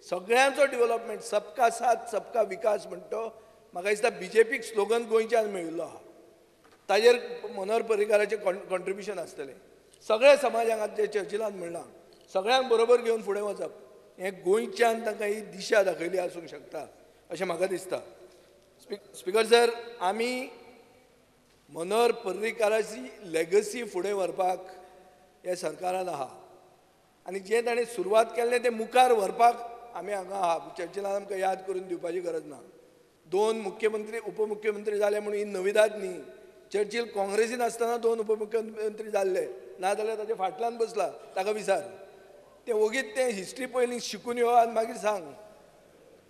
सगळ्यांचो डिवलपमेंट, सबका साथ सबका विकास म्हणटा. म्हाका दिसता बीजेपीक स्लोगन गोंयच्यान मेळिल्लो आहा, ताजेर मनोहर पर्रीकाराचें कॉन्ट्रिब्युशन आसतलें. सगळ्या समाजांत जे चर्चिलान म्हणलां सगळ्यांक बरोबर घेवन फुडें वचप हें गोंयच्यान तांकां ही दिशा दाखयली आसूंक शकता अशें म्हाका दिसता. स्पीकर सर, आमी मनोहर पर्रीकाराची लेगसी फुडें व्हरपाक ह्या सरकारान आहा आनी जें ताणें सुरवात केल्लें तें मुखार व्हरपाक आमी हांगा आहा. चर्चिलान आमकां याद करून दिवपाची गरज ना. 2 मुख्यमंत्री उपमुख्यमंत्री जाले म्हणून ही नविदाद न्ही. चर्चिल काँग्रेसीन आसतना 2 उपमुख्यमंत्री जाल्ले, ना जाल्यार ताच्या फाटल्यान बसला ताका विचार. तें ओगीच तें हिस्ट्री पयलीं शिकून यो आनी मागीर सांग.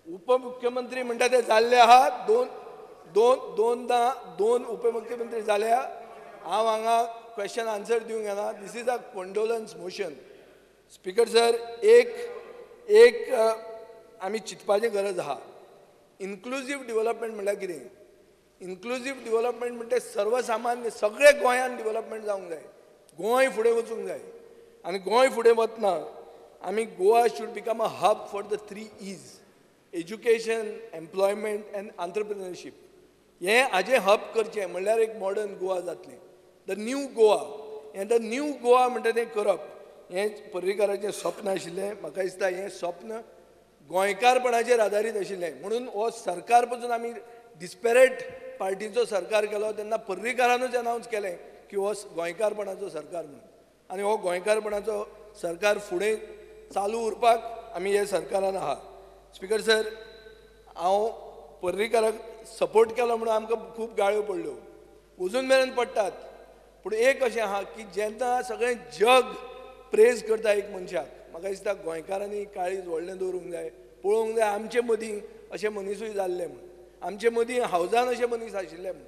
उपमुख्यमंत्री म्हणटा ते जाल्ले आहा, दोनदां 2 उपमुख्यमंत्री जाल्या. हांव हांगा क्वेश्चन आन्सर दिवंक येना. This is a condolence motion. Speaker sir, एक एक आमी चिंतपाची गरज आहा. इन्क्लुजीव डिवलपमेंट म्हणल्यार कितें? इन्क्लुजीव डिवलपमेंट म्हणटा सर्वसामान्य सगळे गोंयांत डिवलपमेंट जावंक जाय, गोंय फुडें वचूंक जाय. आनी गोंय फुडें वतना आमी Goa should become a hub for the 3 E's, education, employment and entrepreneurship. हें हाजें हब करचें म्हणल्यार एक मॉडर्न गोवा जातलें, the new Goa. हें the new Goa म्हणटा तें करप हें पर्रीकाराचें स्वप्न आशिल्लें. म्हाका दिसता हें स्वप्न गोंयकारपणाचेर आदारीत आशिल्लें. म्हणून हो सरकार पसून आमी डिस्पेरेट पार्टीचो सरकार केलो तेन्ना पर्रीकारानूच अनावन्स केलें की हो गोंयकारपणाचो सरकार म्हणून. आनी हो गोंयकारपणाचो सरकार फुडें चालू उरपाक आमी हे सरकारान आहा. स्पीकर सर, हांव पर्रीकाराक सपोर्ट केलो म्हणून आमकां खूब गाळ्यो पडल्यो, अजून मेरेन पडटात. पूण एक अशें आहा की जेन्ना सगळें जग प्रेज करता एक मनशाक, म्हाका दिसता गोंयकारांनी काळीज व्हडलें दवरूंक जाय, पळोवंक जाय आमचे मदीं अशे मनीसूय जाल्ले म्हूण, आमचे मदीं हावजान अशे मनीस आशिल्ले म्हूण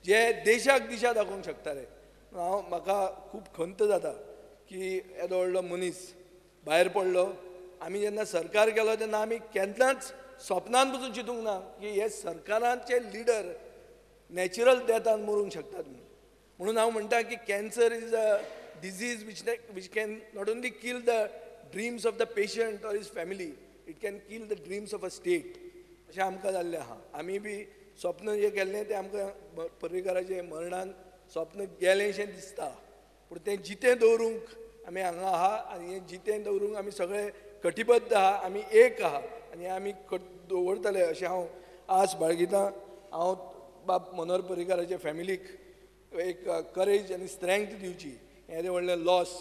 जे देशाक दिशा दाखोवंक शकताले. हांव म्हाका खूब खंत जाता की येदो व्हडलो मनीस भायर पडलो. आमी जेन्ना सरकार केलो तेन्ना आमी केन्नाच स्वप्नान पसून चिंतूंक ना की हे सरकाराचे लिडर नॅचरल डेथान मरूंक शकतात म्हणून. म्हणून हांव म्हणटा की cancer is a disease which can not only kill the dreams of the patient or his family, it can kill the dreams of a state. अशें आमकां जाल्लें आहा. आमी बी स्वप्न जें केल्लें तें आमकां पर्रीकाराचें मरणान स्वप्न गेलेंशें दिसता. पूण तें जितें दवरूंक आमी हांगा आहा आनी हें जितें दवरूंक आमी सगळे कटिबद्ध आहा, आमी एक आहा आनी आमी दवरतले अशें हांव आस बाळगितां. हांव बाब मनोहर पर्रीकाराच्या फॅमिलीक एक करेज आनी स्ट्रेंथ दिवची. हें व्हडलें लॉस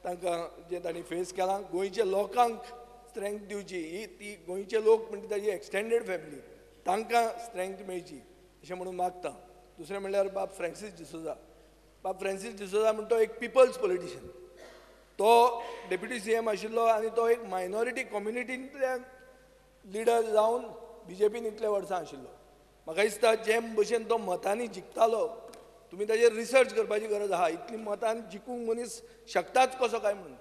तांकां जें तांणी फेस केलां, गोंयच्या लोकांक स्ट्रेंथ दिवची. ही ती गोंयचे लोक म्हणटा ताजी एक्सटेंडेड फॅमिली, तांकां स्ट्रेंथ मेळची अशें म्हणून मागता. दुसरें म्हणल्यार बाब फ्रांसीस डिसोजा. बाब फ्रांसीस डिसोजा म्हणटा तो एक पिपल्स पॉलिटिशियन. तो डेप्युटी CM आशिल्लो आनी तो एक मायनॉरिटी कम्युनिटींतल्या लिडर जावन बीजेपीन इतले वर्सां आशिल्लो. म्हाका दिसता जे भशेन तो मतांनी जिखतालो, तुमी ताजेर रिसर्च करपाची गरज आहा. इतली मतान जिखूंक मनीस शकताच कसो काय म्हणून.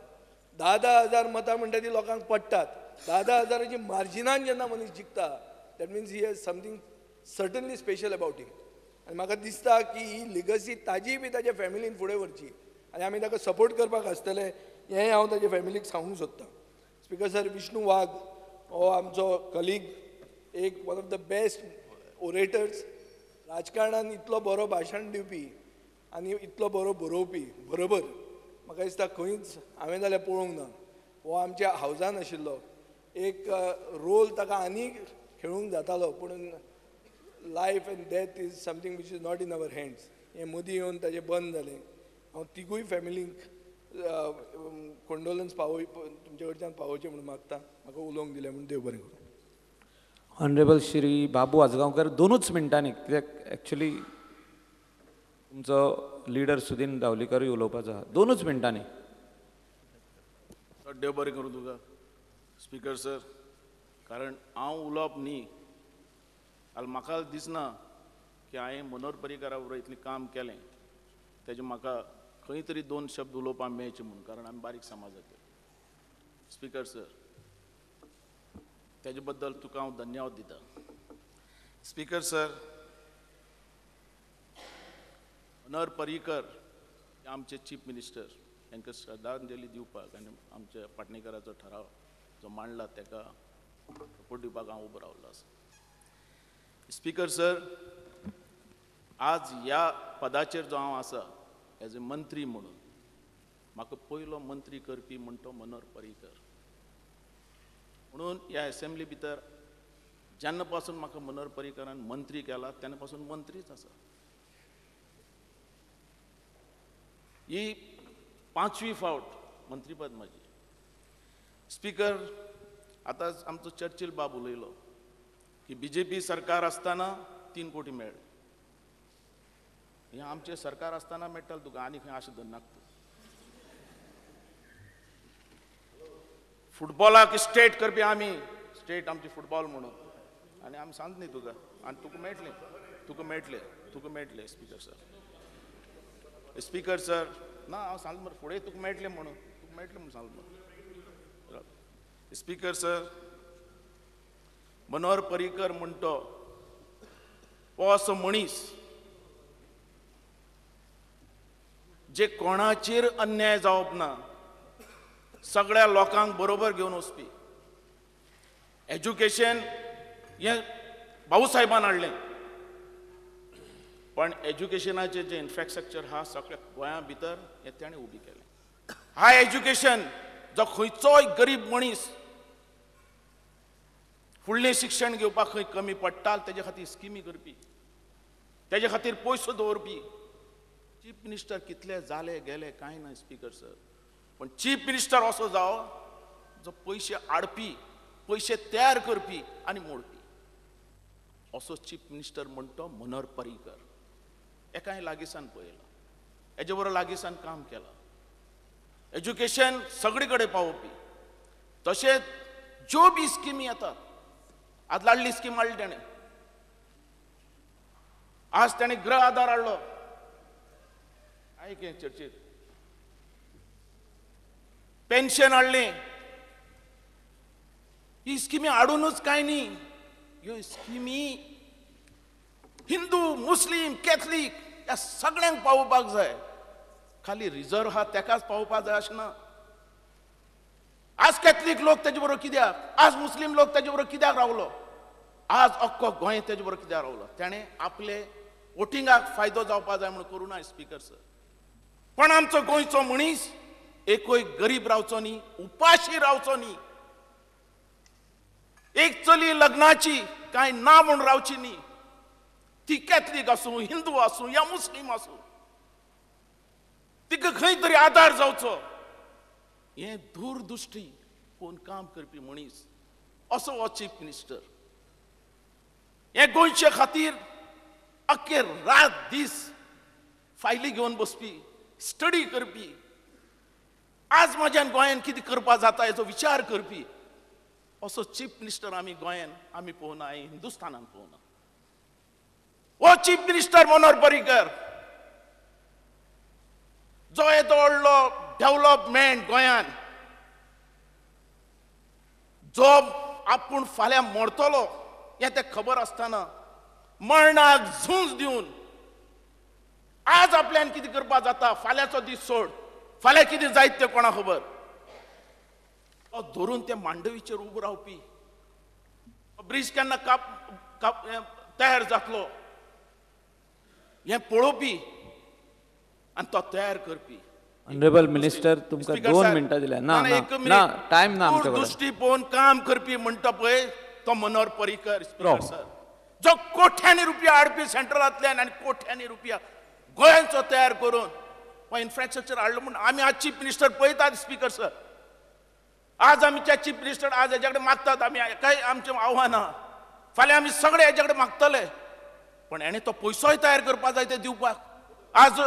10-10 हजार मतां म्हणटा ती लोकांक पडटात. 10-10 हजाराची मार्जिनान जेन्ना मनीस जिखता, that means he has something certainly special about him. आनी म्हाका दिसता की ही लिगसी ताजी बी ताज्या फॅमिलीन फुडें व्हरची आनी आमी ताका सपोर्ट करपाक आसतले हें हांव ताज्या फॅमिलीक सांगूंक सोदतां. स्पीकर सर, विष्णू वाघ हो आमचो कलीग, एक one of the best orators. राजकारणान इतलो बरो भाशण दिवपी आनी इतलो बरो बरोवपी बरोबर म्हाका दिसता खंयच हांवें जाल्यार पळोवंक ना. हो आमच्या हावजान आशिल्लो एक रोल ताका आनीक खेळूंक जातालो, पूण life and death is something which is not in our hands. हें मदीं येवन ताजें बंद जालें. हांव तिगूय फॅमिलींक कंडोलन्स पावय तुमचे कडच्यान पावोवचें म्हणून मागता. म्हाका उलोवंक दिलें म्हणून देव बरें करूं. ऑनरेबल श्री बाबू आजगांवकर, दोनूच मिनटांनी, कित्याक एक्चुली तुमचो लिडर सुदीन दावलीकरूय उलोवपाचो आहा. दोनूच मिनटांनी. देव बरें करूं तुका स्पीकर सर, कारण हांव उलोवप न्ही जाल्यार म्हाका दिसना की हांवें मनोहर पर्रीकारा बरोबर इतलें काम केलें तेजें म्हाका खंय तरी दोन शब्द उलोवपाक मेळचे म्हूण, कारण आमी बारीक समाजाचे. स्पीकर सर, तेजे बद्दल तुका हांव धन्यवाद दिता. स्पीकर सर, मनोहर पर्रीकर आमचे चीफ मिनिस्टर हांकां श्रद्धांजली दिवपाक आनी आमच्या पाटणेकराचो ठराव जो मांडला ताका सपोर्ट दिवपाक हांव उबो रावलो आसा. स्पीकर सर, आज ह्या पदाचेर जो हांव आसा एज ए मंत्री म्हणून, म्हाका पयलो मंत्री करपी म्हण तो मनोहर पर्रीकर. म्हणून ह्या एसेंब्ली भितर जेन्ना पासून म्हाका मनोहर पर्रीकरान मंत्री केला तेन्ना पासून मंत्रीच आसा. ही पांचवी फावट मंत्रीपद म्हाजी. स्पीकर, आतां आमचो चर्चिल बाब उलयलो की बीजेपी सरकार आसतना 3 कोटी मेळ्ळे, हें आमचें सरकार आसतना मेळटालें तुका, आनी खंय आशा धरनाका तूं. फुटबॉलाक स्टेट करपी आमी, स्टेट आमची फुटबॉल म्हणून, आनी आमी सांगता न्ही तुका, आनी तुका मेळटलें, तुका मेळटलें, तुका मेळटलें स्पीकर सर. स्पीकर सर ना, हांव सांगता मरे फुडें तुका मेळटलें म्हणून, तुका मेळटलें म्हणून सांगता मरे. स्पीकर सर, मनोहर पर्रीकर म्हणटो हो असो मनीस जे कोणाचेर अन्याय जावप ना, सगळ्या लोकांक बरोबर घेवन वचपी. एज्युकेशन हें भाऊसाहेबान हाडलें, पण एज्युकेशनाचें जें इन्फ्रास्ट्रक्चर आहा सगळ्या गोंया भितर हें ताणें उबी केलें. हाय एज्युकेशन जो खंयचोय गरीब मनीस फुडलें शिक्षण घेवपाक खंय कमी पडटा तेजे खातीर स्किमी करपी, तेजे खातीर पयसो दवरपी. चीफ मिनिस्टर कितले जाले गेले कांय ना स्पीकर सर, पण चीफ मिनिस्टर असो जावो जो पयशे हाडपी, पयशे तयार करपी आनी मोडपी, असो चीफ मिनिस्टर म्हणटो मनोहर पर्रीकर. एका हांवें लागींसान पळयलां, हेजे बरोबर लागींसान काम केलां. एज्युकेशन सगळे कडेन पावोवपी, तशेंच ज्यो बी स्किमी येतात, आज लाडली स्कीम हाडली तेणें, आज तेणें गृह आधार हाडलो, आयक हें चर्चेर, पेन्शन हाडलें. ही स्किमी हाडुनूच कांय न्ही, ह्यो स्किमी हिंदू मुस्लीम कॅथलीक ह्या सगळ्यांक पावोवपाक जाय. खाली रिजर्व आहा तेकाच पावोवपाक जाय अशें ना. आज कॅथलीक लोक तेजे बरोबर कित्याक, आज मुस्लीम लोक तेजे बरोबर कित्याक रावलो, आज अख्खो गोंय तेजे बरोबर कित्याक रावलो? तेणें आपले वोटिंगाक फायदो जावपाक जाय म्हणून करूं ना स्पीकर सर. पण आमचो गोंयचो मनीस एकूय गरीब रावचो न्ही, उपाशी रावचो न्ही, एक चली लग्नाची कांय ना म्हूण रावची न्ही, ती कॅथलीक आसूं, हिंदू आसूं या मुस्लीम आसूं, तिका खंय तरी आदार जावचो. हें दूरदृश्टी कोण काम करपी मनीस असो हो चीफ मिनिस्टर. हें गोंयचे खातीर अख्खे रात दीस फायली घेवन बसपी, स्टडी करपी, आज म्हज्यान गोंयान कितें करपाक जाता हेचो विचार करपी असो चीफ मिनिस्टर आमी गोंयान आमी पळोवना, हिंदुस्थानान पळोवना. हो चीफ मिनिस्टर मनोहर पर्रीकर जो येदो व्हडलो डेवलपमेंट गोंयान, जो आपूण फाल्यां मरतलो हें तें खबर आसतना मरणाक झूंज दिवन आज आपल्यान कितें करपाक जाता, फाल्यांचो दीस सोड, फाल्यां कितें जायत तें कोणाक खबर, तो धरून ते मांडवीचेर उबो रावपी. ब्रिज केन्ना काप तयार जातलो हें पळोवपी आनी तो तयार करपी. ऑनरेबल मिनिस्टर, तुमकां 2 मिनटां दिल्या. ना ना, टायम ना आमचे कडेन. दृश्टी पळोवन काम करपी म्हणटा पळय तो मनोहर पर्रीकर स्पीकर सर, जो कोट्यांनी रुपया हाडपी सेंट्रलांतल्यान आनी कोट्यांनी रुपया गोंयांचो तयार करून हो इन्फ्रास्ट्रक्चर हाडलो म्हूण आमी आज चीफ मिनिस्टर पळयतात स्पीकर सर. आज आमच्या चीफ मिनिस्टर आज हेज्या कडेन मागतात आमी, काय आमचें आव्हान आहा, फाल्यां आमी सगळे हेज्या कडेन मागतले, पण हेणें तो पयसोय तयार करपाक जाय ते दिवपाक. आज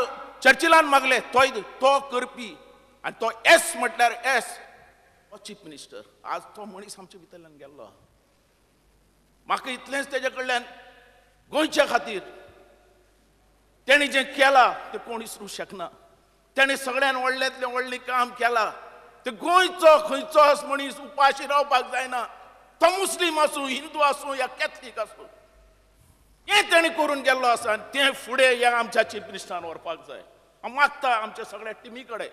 चर्चिलान मागले तोय तो करपी आनी तो एस म्हटल्यार एस तो चीफ मिनिस्टर. आज तो मनीस आमच्या भितरल्यान गेल्लो. म्हाका इतलेंच तेज्या कडल्यान गोंयच्या खातीर तेणें जें केलां तें कोण विसरूंक शकना. तेणें सगळ्यान व्हडल्यांतलें व्हडलें काम केलां. ते गोंयचो खंयचोच मनीस उपाशी रावपाक जायना, तो मुस्लीम आसूं, हिंदू आसूं या कॅथलीक आसूं, हें तेणें करून गेल्लो आसा आनी तें फुडें ह्या आमच्या चीफ मिनिस्टरान व्हरपाक जाय. हांव मागता आमच्या सगळ्या टिमी कडेन,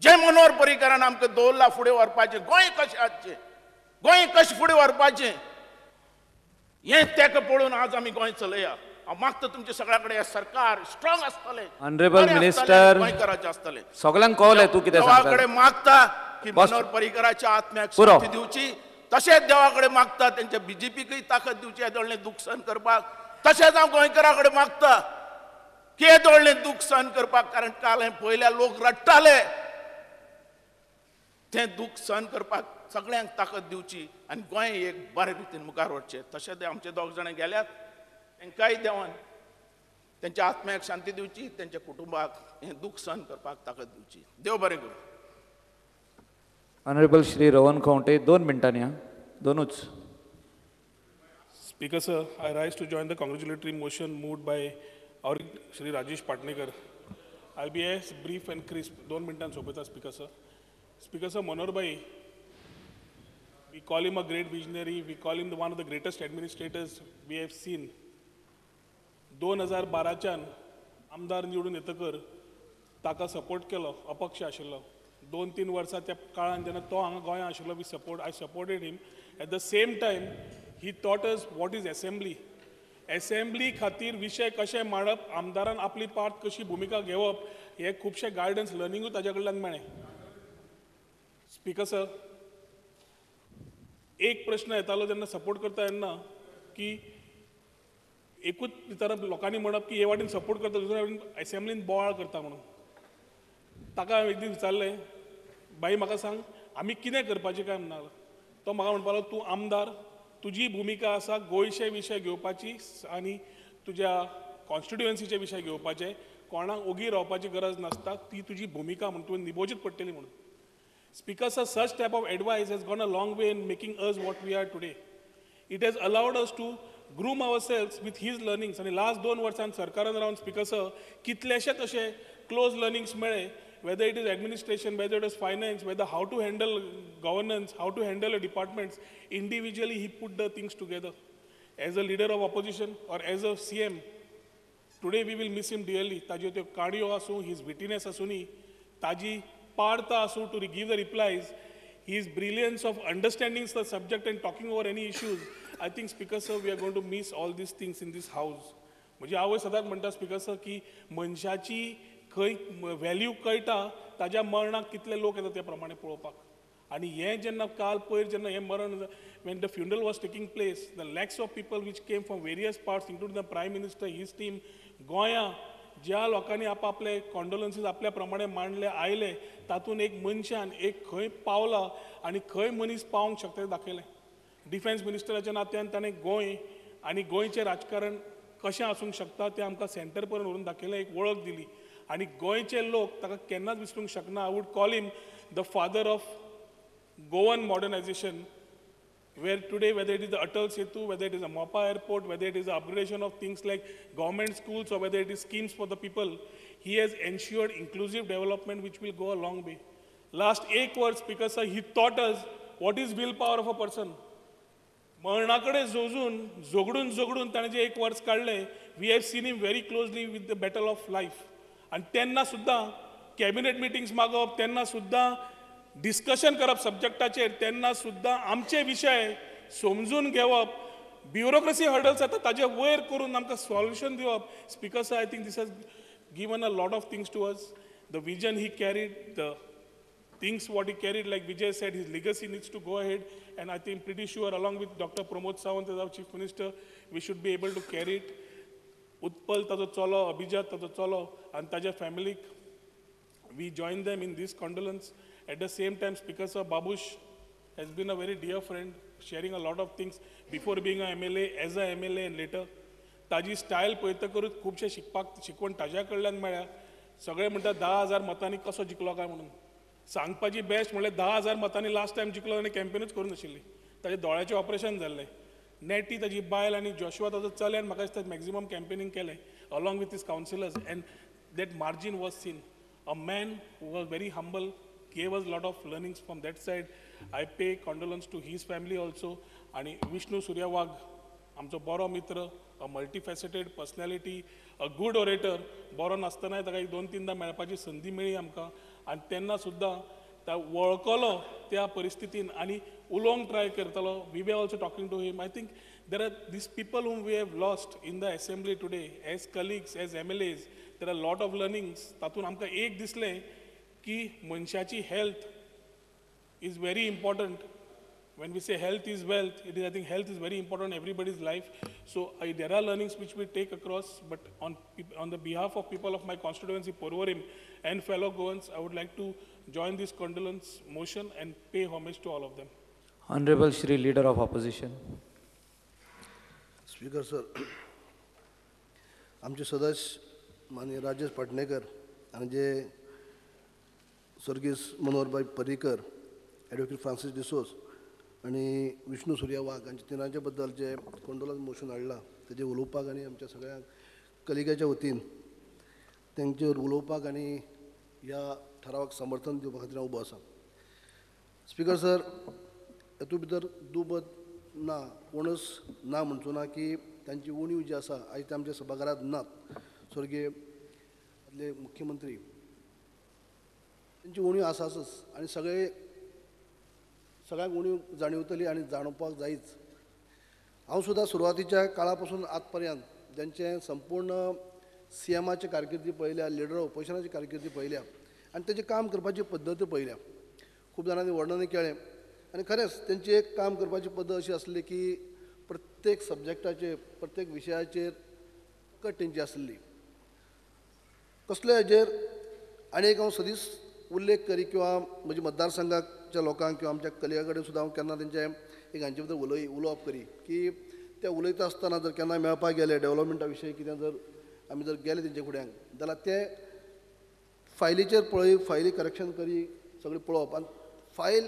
जें मनोहर पर्रीकारान आमकां दवरलां फुडें व्हरपाचें, गोंय कशें आसचें, गोंय कशें फुडें व्हरपाचें हें तेका पळोवन आज आमी गोंय चलया. हांव मागता तुमच्या सगळ्या कडेन सरकार स्ट्रॉंग आसतलें. ऑनरेबल मिनिस्टर, गोंयकाराचें आसतलें. सगळ्यांक कळलें तूं कितें सांगता. देवा कडेन मागता की मनोहर पर्रीकाराच्या आत्म्याक शांती दिवची, तशेंच देवा कडेन मागता तेंच्या बीजेपीकय ताकद दिवची हें व्हडलें दूख सहन करपाक. तशेंच हांव गोंयकारा कडेन मागता की हें व्हडलें दूख सहन करपाक, कारण काल हें पयल्या लोक रडटाले, तें दूख सहन करपाक सगळ्यांक ताकद दिवची आनी गोंय एक बरे रितीन मुखार वचचें. तशेंच आमचे दोग जाणां गेल्यात, तांकांय देवान तेंच्या आत्म्याक शांती दिवची, तेंच्या कुटुंबाक हें दूख सहन करपाक ताकद दिवची. देव बरें करूं. ऑनरेबल श्री रोहन खंवटे, 2 मिनटांनी. हा, दोनूच. Speaker sir, I rise to join the congratulatory motion moved by our Shri Rajesh Patnekar. I'll be as brief and crisp. 2 मिनटां सोंपयता speaker sir. Speaker sir, Manohar bhai, we call him a great visionary, we call him one of the greatest administrators we have seen. 2012च्यान आमदार निवडून येतकर ताका support केलो, अपक्ष आशिल्लो. 2-3 वर्सां त्या काळान जेन्ना तो हांगा गोंयांत आशिल्लो, I supported him. At the same time he taught us what is assembly. Assembly खातीर विशय कशे मांडप, आमदारान आपली पार्ट कशी भुमिका घेवप, हे खुबशे गायडन्स लर्निंगूय ताज्या कडल्यान मेळ्ळें. स्पीकर सर, एक प्रश्न येतालो जेन्ना सपोर्ट करता तेन्ना की एकूच विचारप लोकांनी म्हणप की हे वाटेन सपोर्ट करता, दुसऱ्या वाटेन एसेंब्लीन बोवाळ करता म्हणून. ताका हांवें एक दीस विचारलें, बाई म्हाका सांग आमी कितें करपाचें काय म्हणा. तो म्हाका म्हणपाक लागलो, तूं आमदार, तुजी भुमिका आसा गोंयचे विशय घेवपाची आनी तुज्या कॉन्स्टिट्युएन्सीचे विशय घेवपाचे, कोणाक ओगी रावपाची गरज नासता, ती तुजी भुमिका म्हूण तुवें निभोवचीच पडटली म्हणून. Speaker sir, such type of advice has gone a long way in making us what we are today. It has allowed us to groom ourselves with his learnings. आनी लास्ट 2 वर्सां सरकारान रावन स्पीकर सर कितलेशेच अशे close learnings मेळ्ळे, whether it is administration, whether it is finance, whether how to handle governance, how to handle a departments, individually he put the things together. As a leader of opposition or as a CM, today we will miss him dearly. ताज्यो त्यो काणयो आसूं, his wittiness आसूं, ताजी पारता आसूं to give the replies, his brilliance of understanding the subject and talking over any issues, I think Speaker sir, we are going to miss all these things in this house. म्हणजे आवय सदांच म्हणटा speaker sir की मनशाची खंय value कळटा ताज्या मरणाक कितले लोक येता त्या प्रमाणे पळोवपाक. आनी हें जेन्ना काल पयर जेन्ना हें मरण, when the funeral was taking place, the lakhs of people which came from various parts including the prime minister, his team, गोंयां ज्या लोकांनी आपआपले कॉन्डोलन्सीस आपल्या प्रमाणे मांडले आयले, तातूंत एक मनशान एक खंय पावला आनी खंय मनीस पावंक शकता तें दाखयलें. डिफेन्स मिनिस्टराच्या नात्यान ताणें गोंय आनी गोंयचें राजकारण कशें आसूंक शकता तें आमकां सेंटर पर्यंत व्हरून दाखयलें, एक वळख दिली आनी गोंयचे लोक ताका केन्नाच विसरूंक शकना. I would call him the father of Goan modernisation, where today, whether it is the Atal Setu, whether it is a Mopa airport, whether it is the upgradation of things like government schools or whether it is schemes for the people, he has ensured inclusive development which will go a long way. Last 8 words, Speaker sir, he taught us what is willpower of a person. मरणाकडे झोजून झगडून झगडून ताणें जे 1 वर्स काडलें, we have seen him very closely with the battle of life. आनी तेन्ना सुद्दां cabinet meetings मागप, तेन्ना सुद्दां discussion करप सब्जॅक्टाचेर, तेन्ना सुद्दां आमचे विशय समजून घेवप, ब्युरोक्रेसी हर्डल्स येता ताजे वयर करून आमकां सॉल्युशन दिवप. Speaker sir, I think this has given a lot of things to us. The vision he carried, the things what he carried, like Vijay said, his legacy needs to go ahead, and I think pretty sure along with Dr. Pramod Sawant as our Chief Minister, we should be able to carry it. Utpal tajo cholo, Abhijat tajo cholo, and taja family, we join them in this condolence. At the same time, Speaker Sir, Babush has been a very dear friend, sharing a lot of things before being a MLA, as a MLA and later. ताजी style पळयतकरूच खुबशे शिकपाक शिकवण ताज्या कडल्यान मेळ्ळ्या. सगळे म्हणटात 10,000 मतांनी कसो जिखलो काय म्हणून. सांगपाची बेस्ट म्हणल्यार 10,000 मतांनी लास्ट टायम जिखलो आनी कॅम्पेनूच करूं नाशिल्ली. ताजे दोळ्याचें ऑपरेशन जाल्लें. नेटी ताजी बायल आनी जोशुआ ताजो चल्यान म्हाका दिसता मॅक्झिमम कॅम्पेनींग केलें along with his councillors, and that margin was seen. A man who was very humble, gave us lot of learnings from that side. I pay condolence to his family also. आनी विष्णू सुर्या वाघ आमचो बरो मित्र, a multifaceted personality, a good orator. बरो नासतनाय ताका एक 2-3 मेळपाची संदी मेळ्ळी आमकां आनी तेन्ना सुद्दां ता वळखलो त्या परिस्थितीन आनी उलोवंक ट्राय करतालो. We were also talking to him. I think there are these people whom we have lost in the assembly today as colleagues, as MLAs. There are lot of learnings. तातूंत आमकां एक दिसलें की मनशाची health is very important. When we say health is wealth, it is, I think health is very important in everybody's life. So there are learnings which we take across, but on the behalf of people of my constituency, Porvorim, and fellow Goans, I would like to join this condolence motion and pay homage to all of them. Honorable Shri Leader of Opposition. Speaker sir, आमचे सदस्य माननीय राजेश पाटणेकर आनी जे स्वर्गीय Manoharbhai Parrikar, advocate Francis D'Souza आनी विष्णू सुर्या वाघ हांच्या तिनांच्या बद्दल जे कंडोलन्स motion हाडलां तेजें उलोवपाक आनी आमच्या सगळ्या कलिगाच्या वतीन तेंचेर उलोवपाक आनी ह्या ठरावाक समर्थन दिवपा खातीर हांव उबो आसा. स्पीकर सर, हेतू भितर दुबत ना, कोणूच ना म्हणचो ना की तांची उणीव जी आसा आयज ते आमच्या सभाघरांत नात. स्वर्गीय आदले मुख्यमंत्री तांची उणीव आसाच आनी सगळे सगळ्यांक उणीव जाणवतली आनी जाणोवपाक जायच. हांव सुद्दां सुरवातीच्या काळा पासून आत पर्यंत जांचें संपूर्ण सी एमाची कारकिर्दी पळयल्या, लिडर ऑपोजिशनाची कारकिर्दी पळयल्या आनी तेजें काम करपाची पद्दत पळयल्या. खूब जाणांनी वर्णन केलें आनी खरेंच तेंची एक काम करपाची पद्दत अशी आसली की प्रत्येक सब्जॅक्टाचेर, प्रत्येक विशयाचेर कट तेंची आसली. कसले हाजेर आनी एक हांव सदींच उल्लेख करी किंवा म्हज्या मतदारसंघाच्या लोकांक किंवा आमच्या कलिगा कडेन सुद्दां हांव केन्ना तेंचे एक हांचे बद्दल उलोवप करी की ते उलयता आसतना जर केन्ना मेळपाक गेले डेवलपमेंटा विशयी कितें जर आमी जर गेले तेंचे फुड्यांक जाल्यार ते फायलीचेर पळय, फायली करेक्शन करी, सगळें पळोवप आनी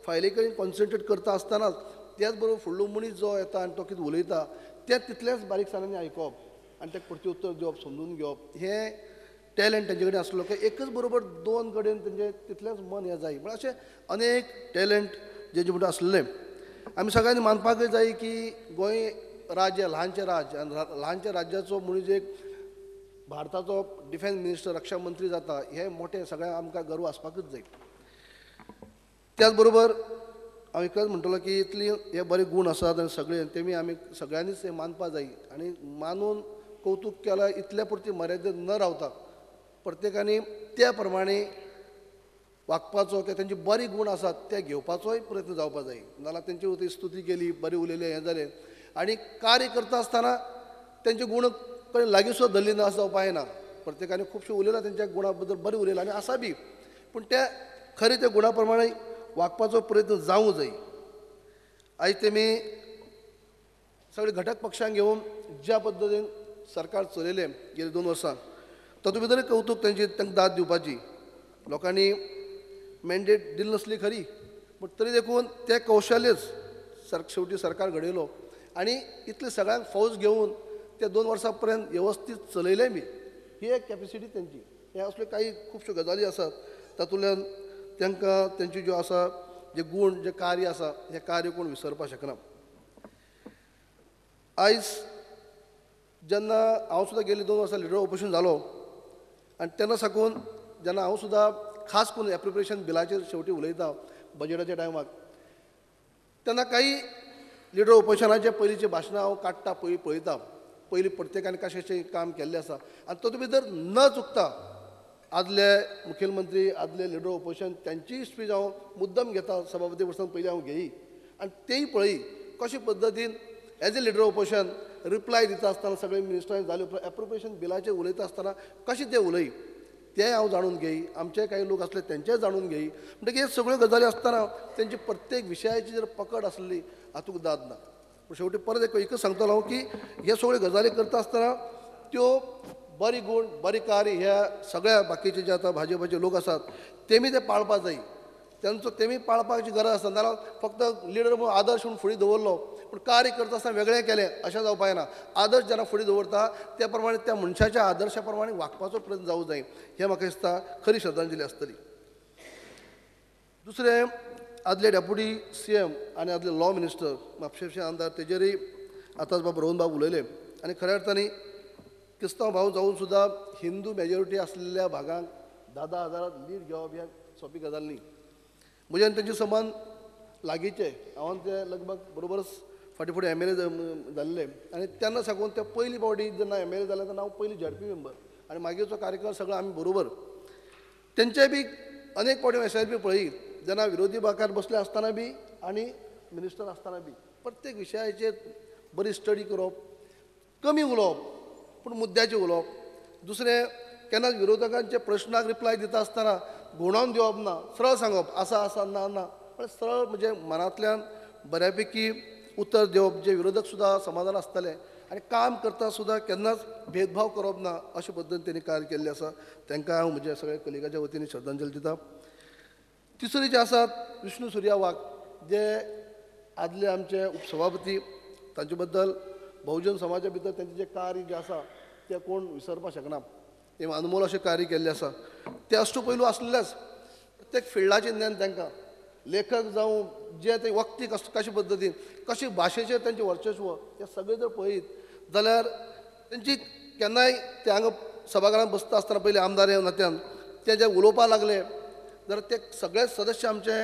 फायली कडेन कॉन्सन्ट्रेट करता आसतनाच त्याच बरोबर फुडलो मनीस जो येता आनी तो कितें उलयता तें तितलेंच बारीकसाणांनी आयकप आनी ताका प्रत्युत्तर दिवप, समजून घेवप, हें टॅलंट तेंचे कडेन आसलो की एकच बरोबर दोन कडेन तेंचे तितलेंच मन हें जाय. म्हळ्यार अशें अनेक टॅलंट जेजे म्हणटा आसलें. आमी सगळ्यांनी मानपाकय जाय की गोंय राज्य ल्हानचें राज्य आनी ल्हानच्या राज्याचो मनीस एक भारताचो डिफेन्स मिनिस्टर, रक्षा मंत्री जाता हें मोठें सगळ्यांक आमकां गर्व आसपाकूच जाय. त्याच बरोबर हांव एकच म्हणटलो की इतली हे बरे गूण आसात आनी सगळे तेमी आमी सगळ्यांनीच हे मानपा जाय आनी मानून कौतूक केलां इतल्या पुरती मर्यादेत न रावता प्रत्येकानी त्या प्रमाणे वागपाचो किंवा तेंचे बरे गूण आसात ते घेवपाचोय प्रयत्न जावपा जाय. नाजाल्यार तेंची वतीन स्तुती केली, बरें उलयलें, हें जालें आनी कार्य करता आसतना तेंचे गूण कडेन लागीं सुद्दां धरली ना अशें जावपा जायना. प्रत्येकान खुबशें उलयलां तेंच्या गुणा बद्दल बरें उलयलां आनी आसा बी, पूण ते खरें त्या गुणा प्रमाणे वागपाचो प्रयत्न जावूं जाय. आयज तेमी सगळे घटक पक्षांक घेवन ज्या पद्दतीन सरकार चलयलें गेले 2 वर्सां तातूंत भितर कौतूक तेंची, तांकां दाद दिवपाची. लोकांनी मॅन्डेट दिली नासली खरी, पूण तरी देखून तें कौशल्यच शेवटी सरकार घडयलो आनी इतले सगळ्यांक फौज घेवन ते 2 वर्सां पर्यंत वेवस्थीत चलयलें बी. ही एक कॅपेसिटी तेंची. हे असल्यो काही खुबश्यो गजाली आसात तातूंतल्यान तांकां तेंची ज्यो आसा जे गूण, जे कार्य आसा हें कार्य कोण विसरपाक शकना. आयज जेन्ना हांव सुद्दां गेली 2 वर्सां लिडर ऑपोजिशन जालो आनी तेन्ना साकून जेन्ना हांव सुद्दां खास करून एप्रोप्रिएशन बिलाचेर शेवटी उलयता बजेटाच्या टायमाक, तेन्ना काही लिडर ऑपोजिशनाचे पयलींचीं भाशणां हांव काडटा, पयलीं पळयता, पयलीं प्रत्येकान कशें काम केल्लें आसा आनी तातूंत भितर न चुकता आदले मुखेलमंत्री, आदले लिडर ऑपोजिशन तांचीय स्पीच हांव मुद्दम घेता, सभापती बसून पयलीं हांव घेयी आनी तेय पळयी कशे पद्दतीन as a leader opposition reply दिता आसतना सगळे मिनिस्टरांनी जाले उपरांत एप्रोप्रिएशन बिलाचेर उलयता आसतना कशें ते उलयी तें हांव जाणून घेयी, आमचे कांय लोक आसले तेंचेय जाणून घेयी. म्हणटकीर हे सगळ्यो गजाली आसतना तेंची प्रत्येक विशयाची जर पकड आसली हातूंत दाद ना. पूण शेवटी परत एकच सांगतलो हांव की हे सगळ्यो गजाली करता आसतना त्यो बरी गूण बरी कार्य ह्या सगळ्या बाकीचे जे आतां भाजपाचे लोक आसात तेमी ते पाळपा जाय, तेंचो तेमी पाळपाची गरज आसा. नाजाल्यार फक्त लिडर म्हणून आदर्श म्हणून फुडें दवरलो पूण कार्य करता आसतना वेगळें केलें अशें जावपाक जायना. आदर्श जेन्ना फुडें दवरता त्या प्रमाणे त्या मनशाच्या आदर्शा प्रमाणे वागपाचो प्रयत्न जावूं जाय, हें म्हाका दिसता खरी श्रद्धांजली आसतली. दुसरें, आदले डेप्युटी CM आनी आदले लॉ मिनिस्टर म्हापशेचे आमदार तेजेरय आतांच बाब रोहन बाब उलयले आनी खऱ्या अर्थान क्रिस्तांव भाव जावन सुद्दां हिंदू मेजॉरिटी आसलेल्या भागांक 10,000 लीड घेवप ही सोंपी गजाल न्ही. म्हजे आनी तेंचे संबंद लागींचे, हांव ते लगभग बरोबरच फाटीं फुडें MLA जाल्ले आनी तेन्ना साकून ते पयली फावटी जेन्ना MLA जाले तेन्ना हांव पयली ZP member आनी मागीरचो कार्यक्रम सगळो आमी बरोबर. तेंचे बी अनेक फावटी SIP पळयी जेन्ना विरोधी बाकार बसले आसतना बी आनी मिनिस्टर आसतना बी प्रत्येक विशयाचेर बरी स्टडी करप, कमी उलोवप पूण मुद्द्याचें उलोवप. दुसरें, केन्नाच विरोधकांच्या प्रश्नाक रिप्लाय दिता आसतना घुंवडावन दिवप ना, सरळ सांगप आसा आसा ना ना, पण सरळ म्हणजे मनांतल्यान बऱ्यापैकी उतर दिवप जे विरोधक सुद्दां समाधान आसतले आनी काम करता सुद्दां केन्नाच भेदभाव करप ना अशे पद्दतीन तेणी कार्य केल्लें आसा. तांकां हांव म्हज्या सगळ्या कलिगाच्या वतीन श्रद्धांजली दिता. तिसरी जे आसात विष्णू सुर्या वाघ जे आदले आमचे उपसभापती, तांचे बद्दल बहुजन समाजा भितर तेंचें जें कार्य जें आसा तें कोण विसरपाक शकना, तें अनमोल अशें कार्य केल्लें आसा. ते अश्ट पयलू आसलेलेच प्रत्येक फिल्डाचें ज्ञान तांकां, लेखक जावं जे ते वक्ती कशे पद्दतीन कशे भाशेचेर तेंचें वर्चस्व हें सगळें जर पळयत जाल्यार तेंची केन्नाय ते हांगा सभाघरांत बसता आसतना पयलीं आमदार ह्या नात्यान ते जे उलोवपाक लागले जाल्यार ते सगळे सदस्य आमचे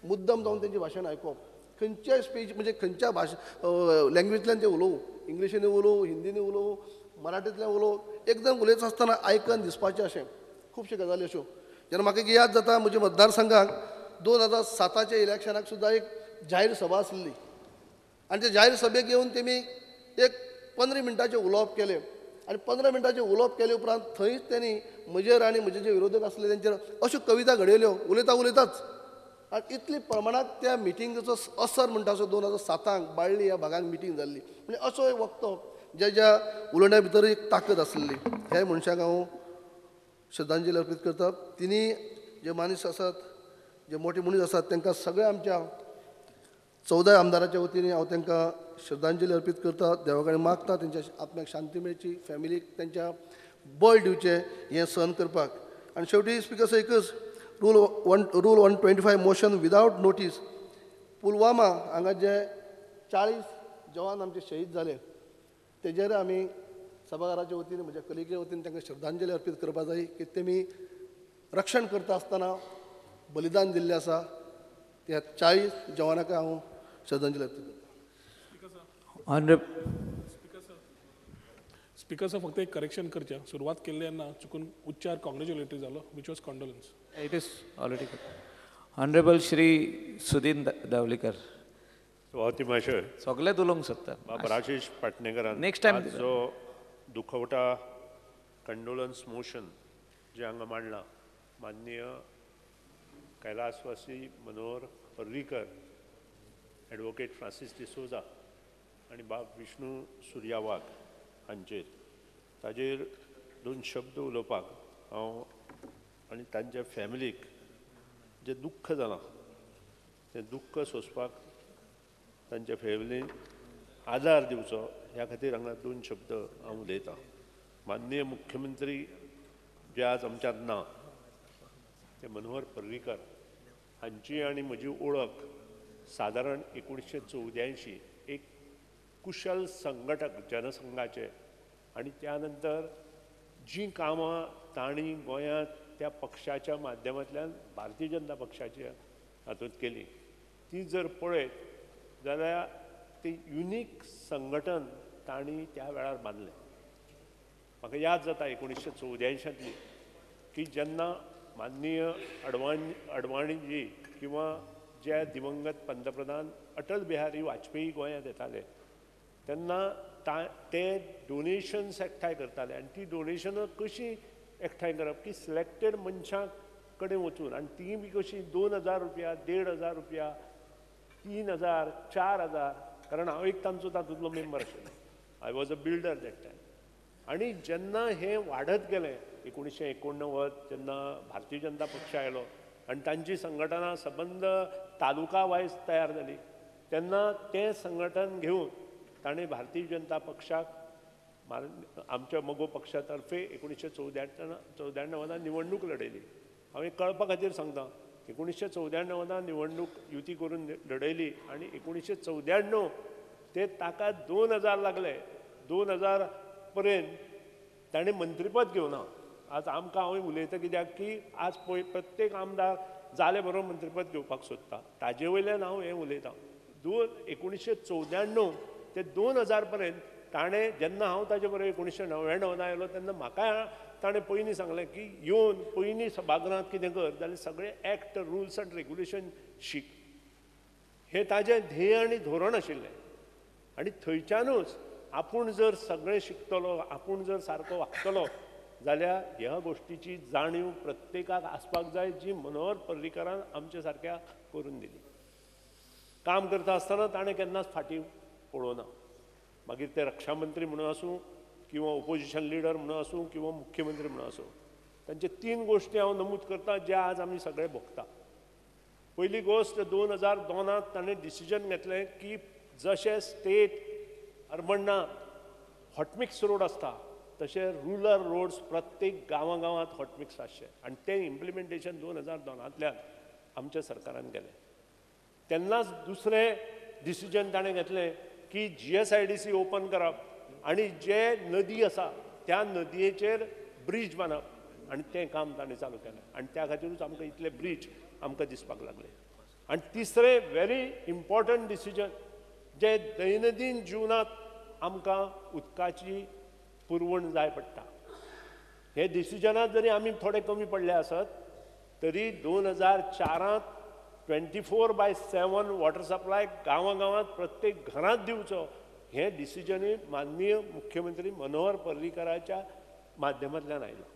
मुद्दम जावन तेंचें भाशण आयकप, खंयच्याय स्पीच म्हणजे खंयच्या भाशे लँग्वेजींतल्यान ते उलोवं, इंग्लिशीन उलोवं, हिंदीन उलोवं, मराठींतल्यान उलोवं, एकदम उलयता आसतना आयकन दिसपाचें अशें खुबश्यो गजाली अश्यो. जेन्ना म्हाका एक याद जाता म्हज्या मतदारसंघाक 2007च्या इलेक्शनाक सुद्दां एक जाहीर सभा आसली आनी ते जाहीर सभेक येवन तेमी एक 15 मिनटाचें उलोवप केलें आनी 15 मिनटाचें उलोवप केले उपरांत थंयच तेणी म्हजेर आनी म्हजे जे विरोधक आसले तेंचेर अश्यो कविता घडयल्यो उलयता उलयताच. आनी इतली प्रमाणांत त्या मिटिंगेचो असर म्हणटा असो 2007 बाळ्ळी ह्या भागांत मिटींग जाल्ली. म्हणजे असो एक वक्तो ज्या ज्या उलोवण्या भितर एक ताकद आसली. ह्या मनशाक हांव श्रद्धांजली अर्पीत करता. तिनी जे मानीस आसात, जे मोठे मनीस आसात तांकां सगळ्या आमच्या 14 आमदाराच्या वतीन हांव तांकां श्रद्धांजली अर्पीत करता. देवा कडेन मागता तेंच्या आत्म्याक शांती मेळची, फॅमिलीक तेंच्या बळ दिवचें हें सहन करपाक. आनी शेवटी स्पिकर एकच rule 125 motion without notice, Pulwama हांगा जे 40 जवान आमचे शहीद जाले तेजेर आमी सभाघराच्या वतीन म्हज्या कलिगच्या वतीन तांकां श्रद्धांजली अर्पीत करपाक जाय की तेमी रक्षण करता आसतना बलिदान दिल्लें आसा. त्या 40 जवानांक हांव श्रद्धांजली अर्पीत करता. स्पीकर सर, फक्त एक करेक्शन करचें, सुरवात केल्ली तेन्ना चुकून उच्चार कॉंग्रेच्युलेटरी जालो, which was condolence. It is already. Honourable Shri Sudin Dhavalikar. सभापती महाशय, सगळेच उलोवंक सोदता. बाब राजेश पाटणेकरान नेक्स्ट टायम जो दुखवटा कंडोलन्स मोशन जें हांगा मांडलां, माननीय कैलासवासी मनोहर पर्रीकर, एडवोकेट फ्रांसीस डिसोजा आनी बाब विष्णू सुर्या वाघ हांचेर, ताजेर 2 शब्द उलोवपाक हांव आनी तांच्या फॅमिलीक जें दुख्ख जालां तें दुख्ख सोंसपाक तांच्या फॅमिलीन आदार दिवचो ह्या खातीर हांगा 2 शब्द हांव उलयतां. माननीय मुख्यमंत्री जे आज आमच्यांत ना ते मनोहर पर्रीकर हांची आनी म्हजी ओळख सादारण 1984 एक कुशल संघटक जनसंघाचे आनी त्या नंतर जीं कामां तांणी गोंयांत त्या पक्षाच्या माध्यमांतल्यान भारतीय जनता पक्षाच्या हातूंत केली ती जर पळयत जाल्यार ते युनीक संघटन तांणी त्या वेळार बांदलें. म्हाका याद जाता 1984 की जेन्ना माननीय अडवाणीजी किंवा जे दिवंगत पंतप्रधान अटल बिहारी वाजपेयी गोंयांत येताले तेन्ना ते डोनेशन्स एकठांय करताले आनी ती डोनेशनां कशीं एकठांय करप की सिलेक्टेड मनशां कडेन वचून, आनी तीं बी कशीं 2000 रुपया, 1500 रुपया, 3000, 4000, कारण हांव एक तांचो तातूंतलो मेंबर आशिल्लो. I was a builder that time. आनी जेन्ना हें वाडत गेलें 1989 जेन्ना भारतीय जनता पक्ष आयलो आनी तांची संघटना सबंद तालुका वायज तयार जाली तेन्ना तें संघटन घेवन ताणें भारतीय जनता पक्षाक आमच्या मगो पक्षा तर्फे 1994 निवडणूक लढयली. हांव एक कळपा खातीर सांगता, 1994 निवडणूक युती करून लढयली आनी 1994 ते ताका 2000 लागले. 2000 पर्यंत ताणें मंत्रीपद घेवना. आज आमकां हांव उलयता कित्याक की आज पळय प्रत्येक आमदार जाले बरोबर मंत्रीपद घेवपाक सोदता, ताजे वयल्यान हांव हें उलयतां. 1994 ते 2000 पर्यंत ताणें, जेन्ना हांव ताजे बरोबर 1999 आयलो तेन्ना म्हाका ताणें पयलीं सांगलें की येवन पयलीं सभागृहांत कितें कर जाल्यार सगळे एक्ट, रुल्स आनी रेगुलेशन शीक. हें ताजें ध्येय आनी धोरण आशिल्लें आनी थंयच्यानूच आपूण जर सगळें शिकतलो, आपूण जर सारको वागतलो जाल्यार ह्या गोश्टीची जाणीव प्रत्येकाक आसपाक जाय, जी मनोहर पर्रीकारान आमच्या सारक्या करून दिली. काम करता आसतना ताणें केन्नाच फाटीं पळोवना, मागीर ते रक्षामंत्री म्हणून आसूं किंवा ओपोजिशन लिडर म्हणून आसूं किंवा मुख्यमंत्री म्हणून आसूं. तांचे 3 गोश्टी हांव नमूद करता ज्या आज आमी सगळे भोगता. पयली गोश्ट, 2002 ताणें डिसिजन घेतलें की जशें स्टेट अर्बना हॉटमिक्स रोड आसता तशें रुरल रोड्स प्रत्येक गांवां गांवांत हॉटमिक्स आसचे, आनी तें इम्प्लिमेंटेशन 2002 आमच्या सरकारान केलें. तेन्नाच दुसरें डिसिजन ताणें घेतलें की GSIDC open करप आनी जे नदी आसा त्या नदयेचेर ब्रीज बांदप, आनी तें काम ताणें चालू केलें आनी त्या खातीरूच आमकां इतले ब्रीज आमकां दिसपाक लागले. आनी तिसरें व्हेरी इम्पॉर्टंट डिसिजन, जे दैनंदीन जिवनांत आमकां उदकाची पुरवण जाय पडटा, हे डिसिजनांत जरी आमी थोडे कमी पडले आसत तरी 2004 24/7 वॉटर सप्लाय गांवां गांवांत प्रत्येक घरांत दिवचो हें डिसिजनूय माननीय मुख्यमंत्री मनोहर पर्रीकाराच्या माध्यमांतल्यान आयलां.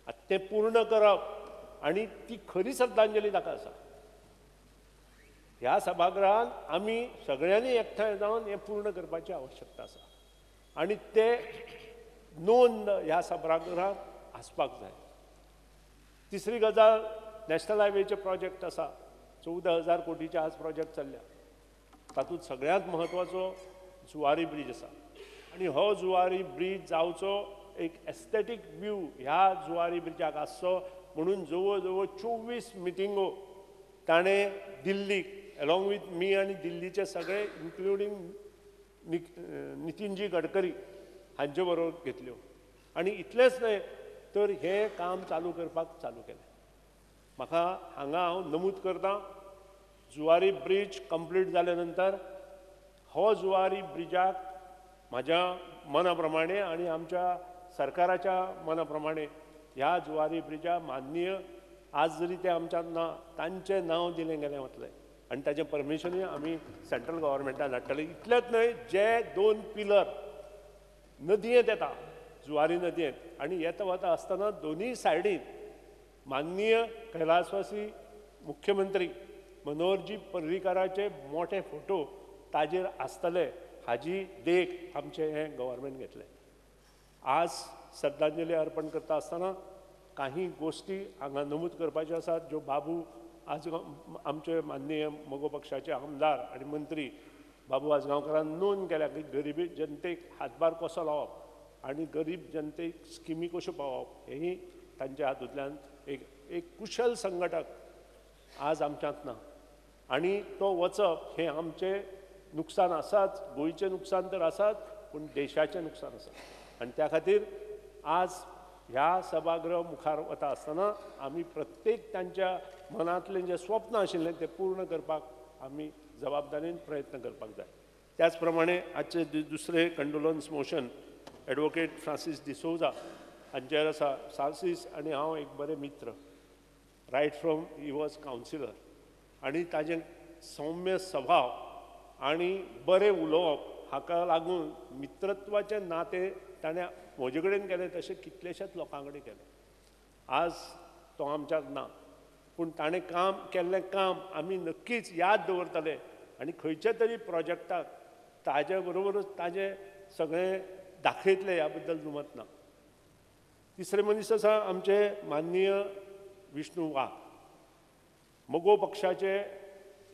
आतां तें पूर्ण करप आनी ती खरी श्रद्धांजली ताका आसा. ह्या सभागृहांत आमी सगळ्यांनी एकठांय जावन हें पूर्ण करपाची आवश्यकता आसा आनी ते नोंद ह्या सभागृहांत आसपाक जाय. तिसरी गजाल, नॅशनल हायवेचे प्रोजेक्ट आसा, 14,000 कोटीचे आज प्रोजेक्ट चल्ल्या, तातूंत सगळ्यांत म्हत्वाचो जुवारी ब्रीज आसा आनी हो जुवारी ब्रीज जावचो एक एस्थेटीक व्यू ह्या जुवारी ब्रिजाक आसचो म्हणून जवळ जवळ 24 मिटिंगो ताणें दिल्लीक अलॉंग विथ मी आनी दिल्लीचे सगळे इन्क्लुडींग नितीनजी गडकरी हांचे बरोबर घेतल्यो. आनी इतलेंच न्हय तर हें काम चालू करपाक चालू केलें. म्हाका हांगा हांव नमूद करता, जुवारी ब्रीज कंप्लीट जाल्या नंतर हो जुवारी ब्रिजाक म्हाज्या मना प्रमाणे आनी आमच्या सरकाराच्या मना प्रमाणे ह्या जुवारी ब्रिजा माननीय आज जरी ते आमच्यान ना तांचें नांव दिलें गेलें वतलें आनी ताचें परमिशनूय आमी सेंट्रल गव्हर्मेंटान हाडटले. इतलेंच न्हय, जे 2 पिलर नदयेंत येता, जुवारी नदयेंत आनी येता वता आसतना दोनूय सायडीन माननीय कैलासवासी मुख्यमंत्री मनोहरजी पर्रीकाराचे मोठे फोटो ताजेर आसतले हाजी देख आमचें हें गव्हर्मेंट घेतलें. आज श्रद्धांजली अर्पण करता आसतना काही गोश्टी हांगा नमूद करपाच्यो आसात ज्यो बाबू आज आमचे माननीय मगो पक्षाचे आमदार आनी मंत्री बाबू आजगांवकारान नोंद केल्या की गरिबी जनतेक हातभार कसो लावप आनी गरीब जनतेक स्किमी कश्यो पावप हेंय तांच्या हातूंतल्यान एक एक कुशल संघटक आज आमच्यांत ना आनी तो वचप हें आमचें नुकसान आसाच, गोंयचें नुकसान तर आसाच पूण देशाचें नुकसान आसा. आनी त्या खातीर आज ह्या सभागृह मुखार वता आसतना आमी प्रत्येक तांच्या मनांतलें जें स्वप्न आशिल्लें तें पूर्ण करपाक आमी जबाबदारीन प्रयत्न करपाक जाय. त्याच प्रमाणे आजचे दुसरे condolence motion advocate Francis D'Souza हांचेर आसा. फ्रांसीस आनी हांव एक बरे मित्र, right from he was councillor, आनी ताजें सौम्य स्वभाव आनी बरें उलोवप हाका लागून मित्रत्वाचें नातें ताणें म्हजे कडेन केलें तशें कितलेशेच लोकां कडेन केलें. आज तो आमच्याक ना, पूण ताणें काम केल्लें काम आमी नक्कीच याद दवरतले आनी खंयच्या तरी प्रोजेक्टाक ताजे बरोबरच ताजें सगळें दाखयतले ह्या बद्दल दुमत ना. तिसरे मनीस आसा आमचे माननीय विष्णू वाघ, मगो पक्षाचे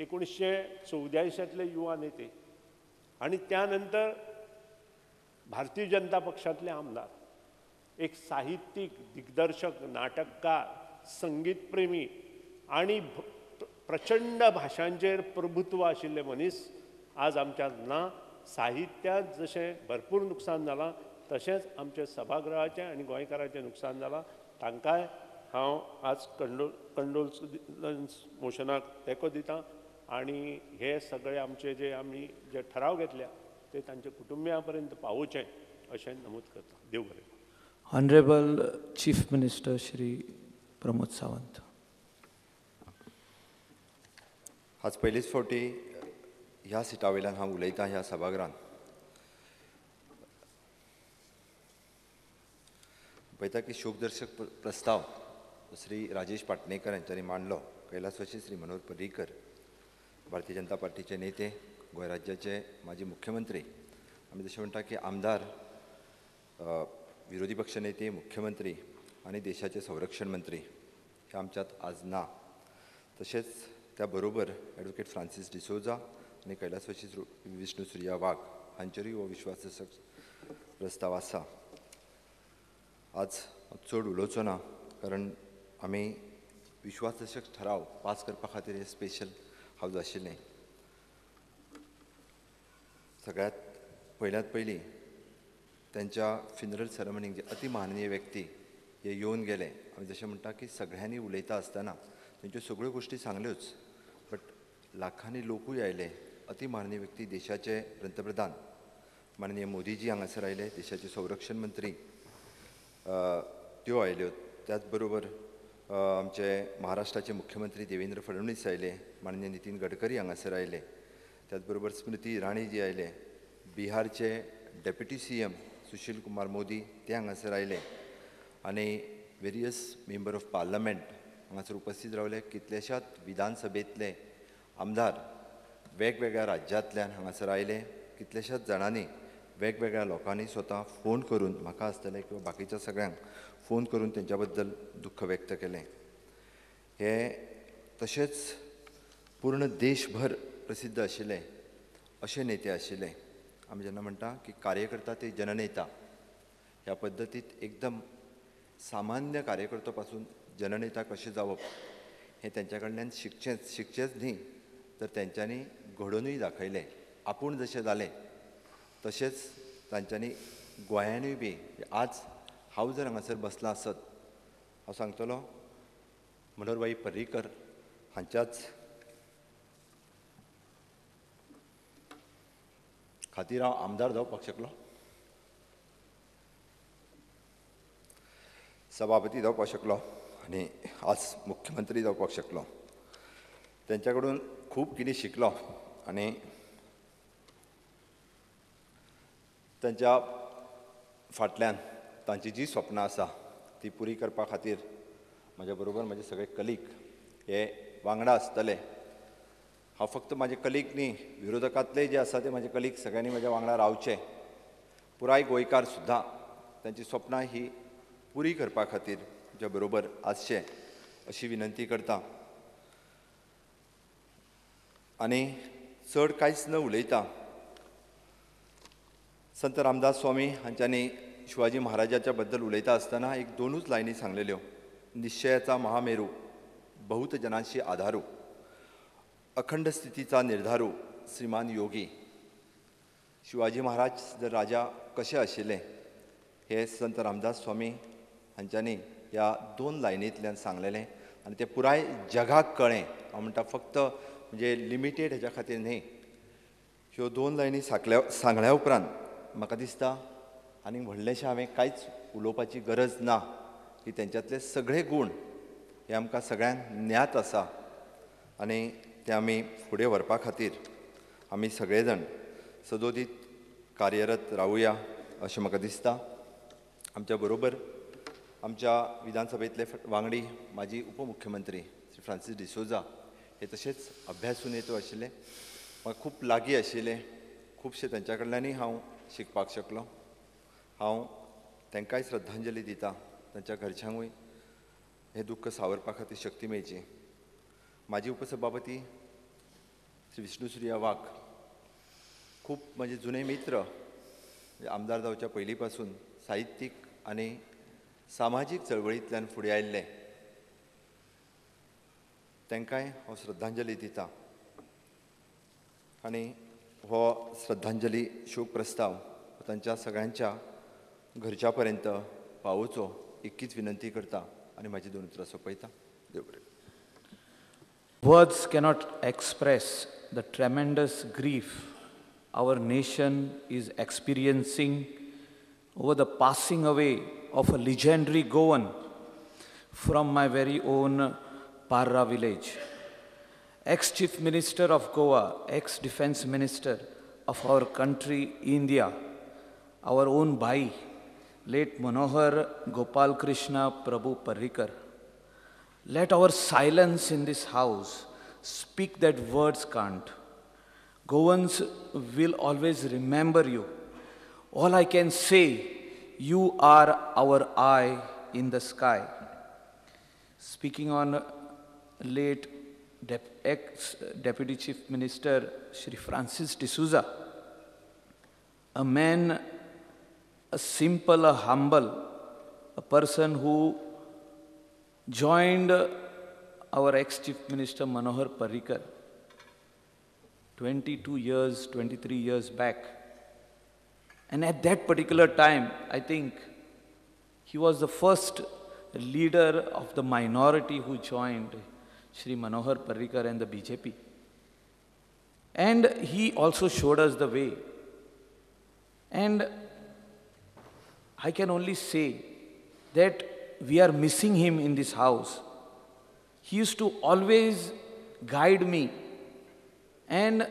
1984 युवा नेते आनी त्या नंतर भारतीय जनता पक्षांतले आमदार, एक साहित्यीक, दिग्दर्शक, नाटककार, संगीतप्रेमी आनी प्रचंड भाशांचेर प्रभुत्व आशिल्ले मनीस आज आमच्यांत ना. साहित्यांत जशें भरपूर नुकसान जालां तशेंच आमचे सभागृहाचें आनी गोंयकारांचें नुकसान जालां. तांकांय हांव आज कंडोलन्स मोशनाक तेंको दितां आनी हे सगळे आमचे जे आमी जे ठराव घेतल्या ते तांच्या कुटुंबियां पर्यंत पावोवचें अशें नमूद करता. देव बरें. Honourable chief minister Shri Pramod Sawant. आज पयलीच फावटी ह्या सिटा वयल्यान हांव उलयतां ह्या सभागृहांत. पळयता की शोकदर्शक प्रस्ताव श्री राजेश पाटणेकर हांच्यांनी मांडलो. कैलासवासी श्री मनोहर पर्रीकर, भारतीय जनता पार्टीचे नेते, गोंय राज्याचे माजी मुख्यमंत्री, आमी जशें म्हणटा की आमदार, विरोधी पक्ष नेते, मुख्यमंत्री आनी देशाचे संरक्षण मंत्री हे आमच्यांत आज ना. तशेंच त्या बरोबर एडवोकेट फ्रांसीस डिसोजा आनी कैलासवासी विष्णू सुर्या वाघ हांचेरूय हो विश्वासदर्शक प्रस्ताव आसा. आज चड उलोवचो ना, कारण आमी विश्वासदर्शक ठराव पास करपा खातीर हे स्पेशल हावज आशिल्लें. सगळ्यांत पयल्यांत पयलीं तांच्या फ्युनरल सेरेमनीक जे अति माननीय व्यक्ती हे येवन गेले. आमी जशें म्हणटा की सगळ्यांनी उलयता आसतना तांच्यो सगळ्यो गोश्टी सांगल्योच, बट लाखांनी लोकूय आयले. अति माननीय व्यक्ती देशाचे पंतप्रधान माननीय मोदीजी हांगासर आयले, देशाचे संरक्षण मंत्री त्यो आयल्यो, त्याच बरोबर आमचे महाराष्ट्राचे मुख्यमंत्री देवेंद्र फडणवीस आयले, माननीय नितीन गडकरी हांगासर आयले, त्याच बरोबर स्मृती इराणी जी आयले, बिहारचे deputy CM Sushil Kumar Modi ते हांगासर आयले आनी वेरियस मेंबर ऑफ पार्लमेंट हांगासर उपस्थित रावले. कितलेशाच विधानसभेंतले आमदार वेगवेगळ्या राज्यांतल्यान हांगासर आयले. कितलेशाच जाणांनी वेगवेगळ्या लोकांनी स्वता फोन करून म्हाका आसतलें किंवा बाकीच्या सगळ्यांक फोन करून तेंच्या बद्दल दुख्ख व्यक्त केलें. हे तशेंच पूर्ण देशभर प्रसिद्ध आशिल्ले अशे नेते आशिल्ले. आमी जेन्ना म्हणटा की कार्यकर्ता ते जननेता, ह्या पद्दतींत एकदम सामान्य कार्यकर्तो पासून जननेता कशें जावप हें तेंच्या कडल्यान शिकचेंच न्ही तर तेंच्यांनी घडोवनूय दाखयलें. आपूण जशें जालें तशेंच तांच्यांनी गोंयानूय बी आज हांव जर हांगासर बसलां आसत, हांव सांगतलो मनोहरभाई पर्रीकर हांच्याच खातीर हांव आमदार जावपाक शकलो, सभापती जावपाक शकलो आनी आज मुख्यमंत्री जावपाक शकलो. तेंच्या कडून खूब कितें शिकलो आनी तांच्या फाटल्यान तांची जी स्वप्नां आसा ती पुरी करपा खातीर म्हज्या बरोबर म्हजे सगळे कलीग हे वांगडा आसतले. हांव फक्त म्हाजे कलीग न्ही, विरोधकांतले जे आसा ते म्हाजे कलीग सगळ्यांनी म्हज्या वांगडा रावचे. पुराय गोंयकार सुद्दां तांची स्वप्नां ही पुरी करपा खातीर म्हज्या बरोबर आसचे अशी विनंती करता. आनी चड कांयच न उलयता संत रामदास स्वामी हांच्यांनी शिवाजी महाराजाच्या बद्दल उलयता आसतना एक दोनूच लायनी सांगलेल्यो, निश्चयाचा महामेरू बहुत जनांशी आधारू, अखंड स्थितीचा निर्धारू श्रीमान योगी. शिवाजी महाराज जर राजा कशे आशिल्ले हे संत रामदास स्वामी हांच्यांनी ह्या दोन लायनींतल्यान सांगलेलें आनी तें पुराय जगाक कळ्ळें. हांव म्हणटा फक्त म्हणजे लिमिटेड हेज्या खातीर न्ही, ह्यो दोन लायनी सांगल्या उपरांत म्हाका दिसता आनी व्हडलेशें हांवें कांयच उलोवपाची गरज ना की तेंच्यांतले सगळे गूण हे आमकां सगळ्यांक ज्ञात आसा आनी ते आमी फुडें व्हरपा खातीर आमी सगळे जाण सदोदीत कार्यरत रावुया अशें म्हाका दिसता. आमच्या बरोबर आमच्या विधानसभेंतले वांगडी माजी उपमुख्यमंत्री श्री फ्रांसीस डिसोजा हे तशेंच अभ्यासू नेतो आशिल्ले, म्हाका खूब लागीं आशिल्ले, खुबशे तांच्या कडल्यानूय हांव शिकपाक शकलो. हांव तांकांय श्रद्धांजली दिता, तांच्या घरच्यांकूय हें दुख्ख सावरपा खातीर शक्ती मेळची. माजी उपसभापती श्री विष्णू सुर्या वाघ खूब म्हजे जुने मित्र, आमदार जावच्या पयलीं पासून साहित्यीक आनी सामाजीक चळवळींतल्यान फुडें आयिल्ले, तांकांय हांव श्रद्धांजली दिता आनी हो श्रद्धांजली शोक प्रस्ताव तांच्या सगळ्यांच्या घरच्या पर्यंत पावोवचो इतकीच विनंती करता आनी म्हाजी दोन उतरां सोंपयता. देव बरें. Words cannot express the tremendous grief our nation is experiencing over the passing away of a legendary Goan from my very own Parra village. Ex-Chief Minister of Goa, ex-Defense Minister of our country, India, our own bhai, late Manohar Gopal Krishna Prabhu Parrikar. Let our silence in this house speak that words can't. Goans will always remember you. All I can say, you are our eye in the sky. Speaking on late ex-Deputy Chief Minister Shri Francis D'Souza, a man, a simple, a humble, a person who joined our ex-Chief Minister Manohar Parrikar 22 years, 23 years back. And at that particular time, I think he was the first leader of the minority who joined Shri Manohar Parrikar and the BJP. And he also showed us the way. And I can only say that we are missing him in this house. He used to always guide me and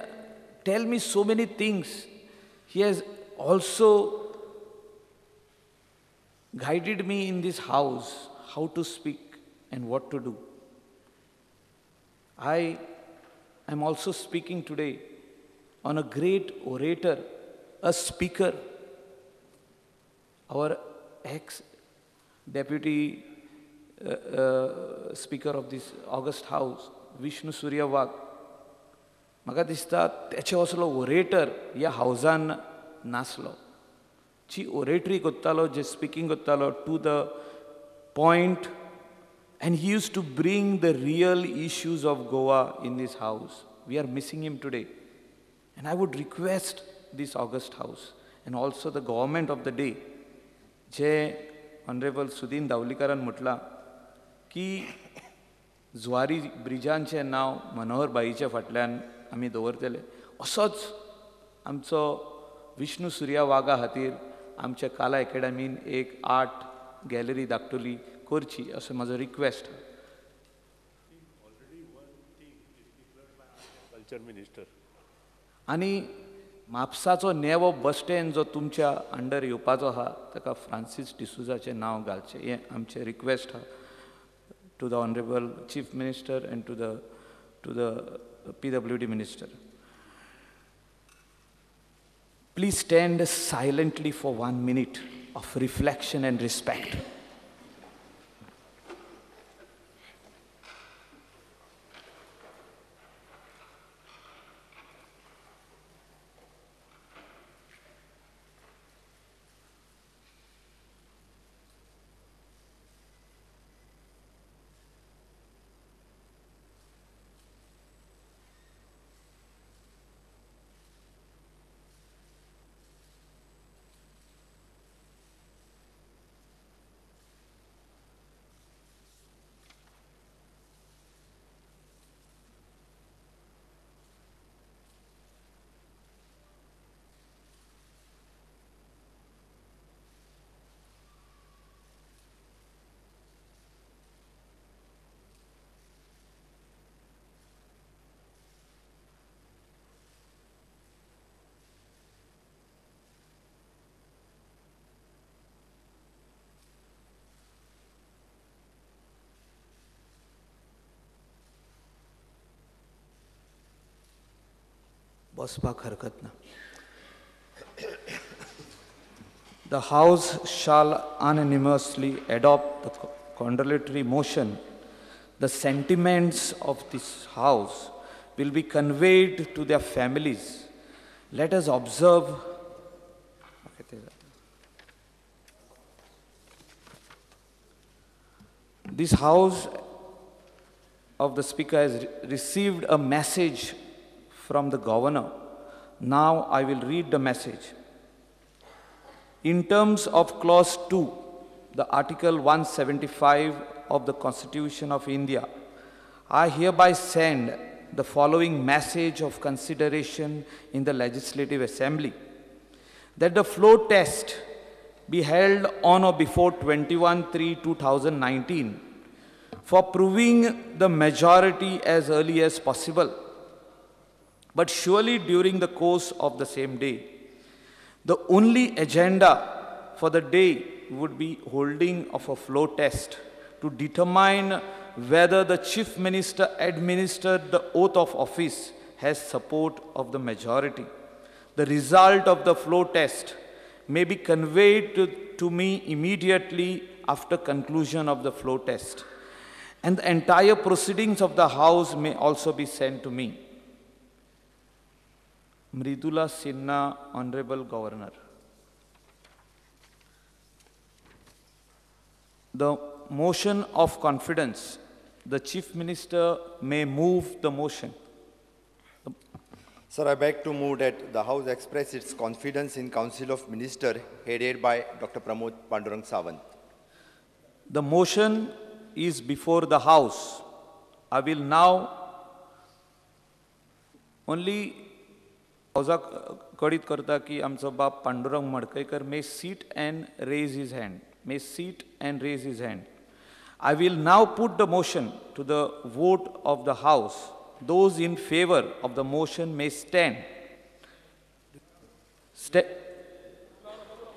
tell me so many things. He has also guided me in this house, how to speak and what to do. I am also speaking today on a great orator, a speaker, our ex-deputy speaker of this august house, Vishnu Surya Wagh. म्हाका दिसता तेचे असलो orator ह्या हावजान नासलो. जी oratory करतालो, जे speaking करतालो, to the point, and he used to bring the real issues of Goa in this house. We are missing him today. And I would request this august house and also the government of the day, J honourable Sudin दावलीकारान म्हटलां की जुवारी ब्रिजांचें नांव मनोहर भाईच्या फाटल्यान आमी दवरतले, असोच आमचो विष्णू सुर्या वाघा खातीर आमच्या काला एकेडमीन एक आर्ट गॅलरी धाकटुली करची असो म्हाजो रिक्वेस्ट. कल्चर मिनिस्टर आनी म्हापसाचो नेवो बस स्टँड जो तुमच्या अंडर येवपाचो आहा ताका फ्रांसीस डिसुजाचें नांव घालचें हें आमचें रिक्वेस्ट आहा to the honourable chief minister and to the PWD minister. Please stand silently for 1 minute of reflection and respect. बसपाक हरकत ना. The House shall unanimously adopt the condolatory motion. The sentiments of this House will be conveyed to their families. Let us observe. This House of the Speaker has received a message from the Governor. Now I will read the message. In terms of Clause 2, the Article 175 of the Constitution of India, I hereby send the following message of consideration in the Legislative Assembly, that the floor test be held on or before 21/3/2019 for proving the majority as early as possible, but surely during the course of the same day. The only agenda for the day would be holding of a floor test to determine whether the Chief Minister administered the oath of office has support of the majority. The result of the floor test may be conveyed to me immediately after conclusion of the floor test, and the entire proceedings of the House may also be sent to me. Mridula Sinha, Honorable Governor. The motion of confidence, the Chief Minister may move the motion. Sir, I beg to move that the House express its confidence in Council of Ministers headed by Dr. Pramod Pandurang Sawant. The motion is before the House. I will now only हावजाक कळीत करता की आमचो बाब Pandurang Madkaikar may sit and raise his hand. May sit and raise his hand. I will now put the motion to the vote of the House. Those in favor of the motion may stand.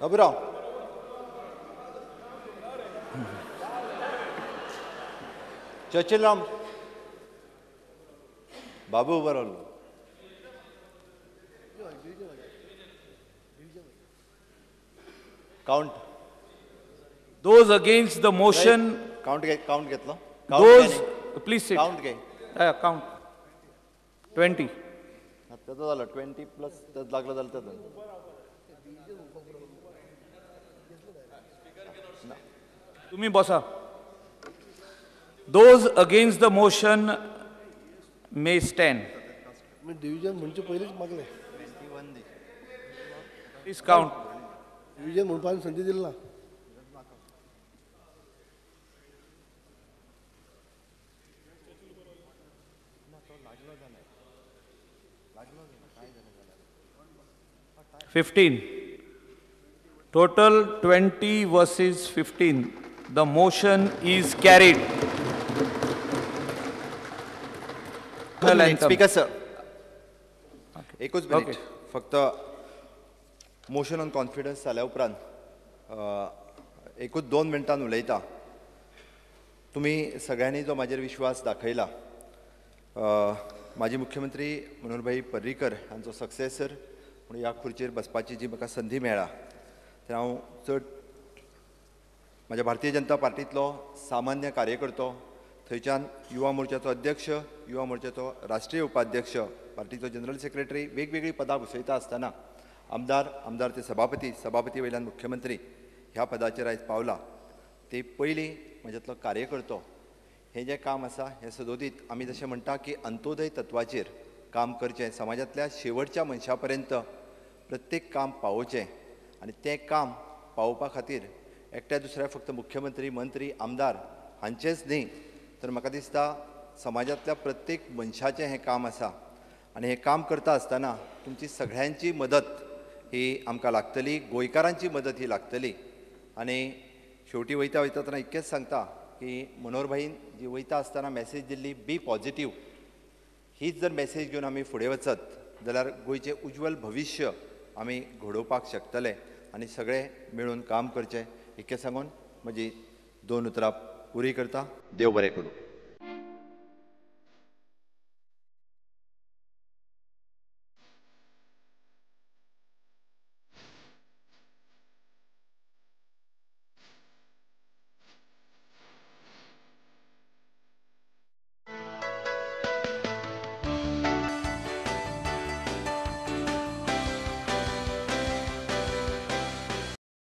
Baburao. Churchill Ram. Babu Barolo. Count. Those against the motion. Count count घेतलो. Those, please sit. Count घे. Count. 20. त्याचं झालं 20 plus लागलं झालं त्याचं. तुम्ही बसा. Those against the motion may stand. Me division म्हणजे पहिलेच मागले. Please count. Division म्हणपाक संधी दिली ना. $15. Total 20 versus 15. The motion is carried. Speaker sir, एकूच मिनिट फक्त मोशन ऑन कॉन्फिडन्स जाल्या उपरांत एकूच 2 मिनटान उलयता. तुमी सगळ्यांनी जो म्हाजेर विश्वास दाखयला, माजी मुख्यमंत्री मनोहरभाई पर्रीकर हांचो सक्सेसर म्हणून ह्या खुर्चेर बसपाची जी म्हाका संदी मेळ्ळा, ते हांव चड म्हाज्या भारतीय जनता पार्टींतलो सामान्य कार्यकर्तो, थंयच्यान युवा मोर्चाचो अध्यक्ष, युवा मोर्चाचो राष्ट्रीय उपाध्यक्ष, पार्टीचो जनरल सेक्रेटरी, वेगवेगळीं पदां बसयता आसतना आमदार, आमदार ते सभापती, सभापती वयल्यान मुख्यमंत्री ह्या पदाचेर आयज पावला. ते पयलीं म्हज्यांतलो कार्यकर्तो हें जें काम आसा हें सदोदीत आमी जशें म्हणटा की अंत्योदय तत्वाचेर काम करचें, समाजांतल्या शेवटच्या मनशा पर्यंत प्रत्येक काम पावोवचें आनी तें काम पावोवपा खातीर एकट्या दुसऱ्या फक्त मुख्यमंत्री, मंत्री, आमदार हांचेंच न्ही, तर म्हाका दिसता समाजांतल्या प्रत्येक मनशाचें हें काम आसा आनी हें काम करता आसतना तुमची सगळ्यांची मदत ही आमकां लागतली, गोंयकारांची मदत ही लागतली. आनी शेवटी वयता वयता तेन्ना इतकेंच सांगता की मनोहरभाईन जी वयता आसतना मॅसेज दिल्ली बी पॉझिटीव, हीच जर मॅसेज घेवन आमी फुडें वचत जाल्यार गोंयचें उज्ज्वल भविश्य आमी घडोवपाक शकतले आनी सगळे मेळून काम करचें इतकें सांगून म्हजी 2 उतरां पुरी करता. देव बरें करूं.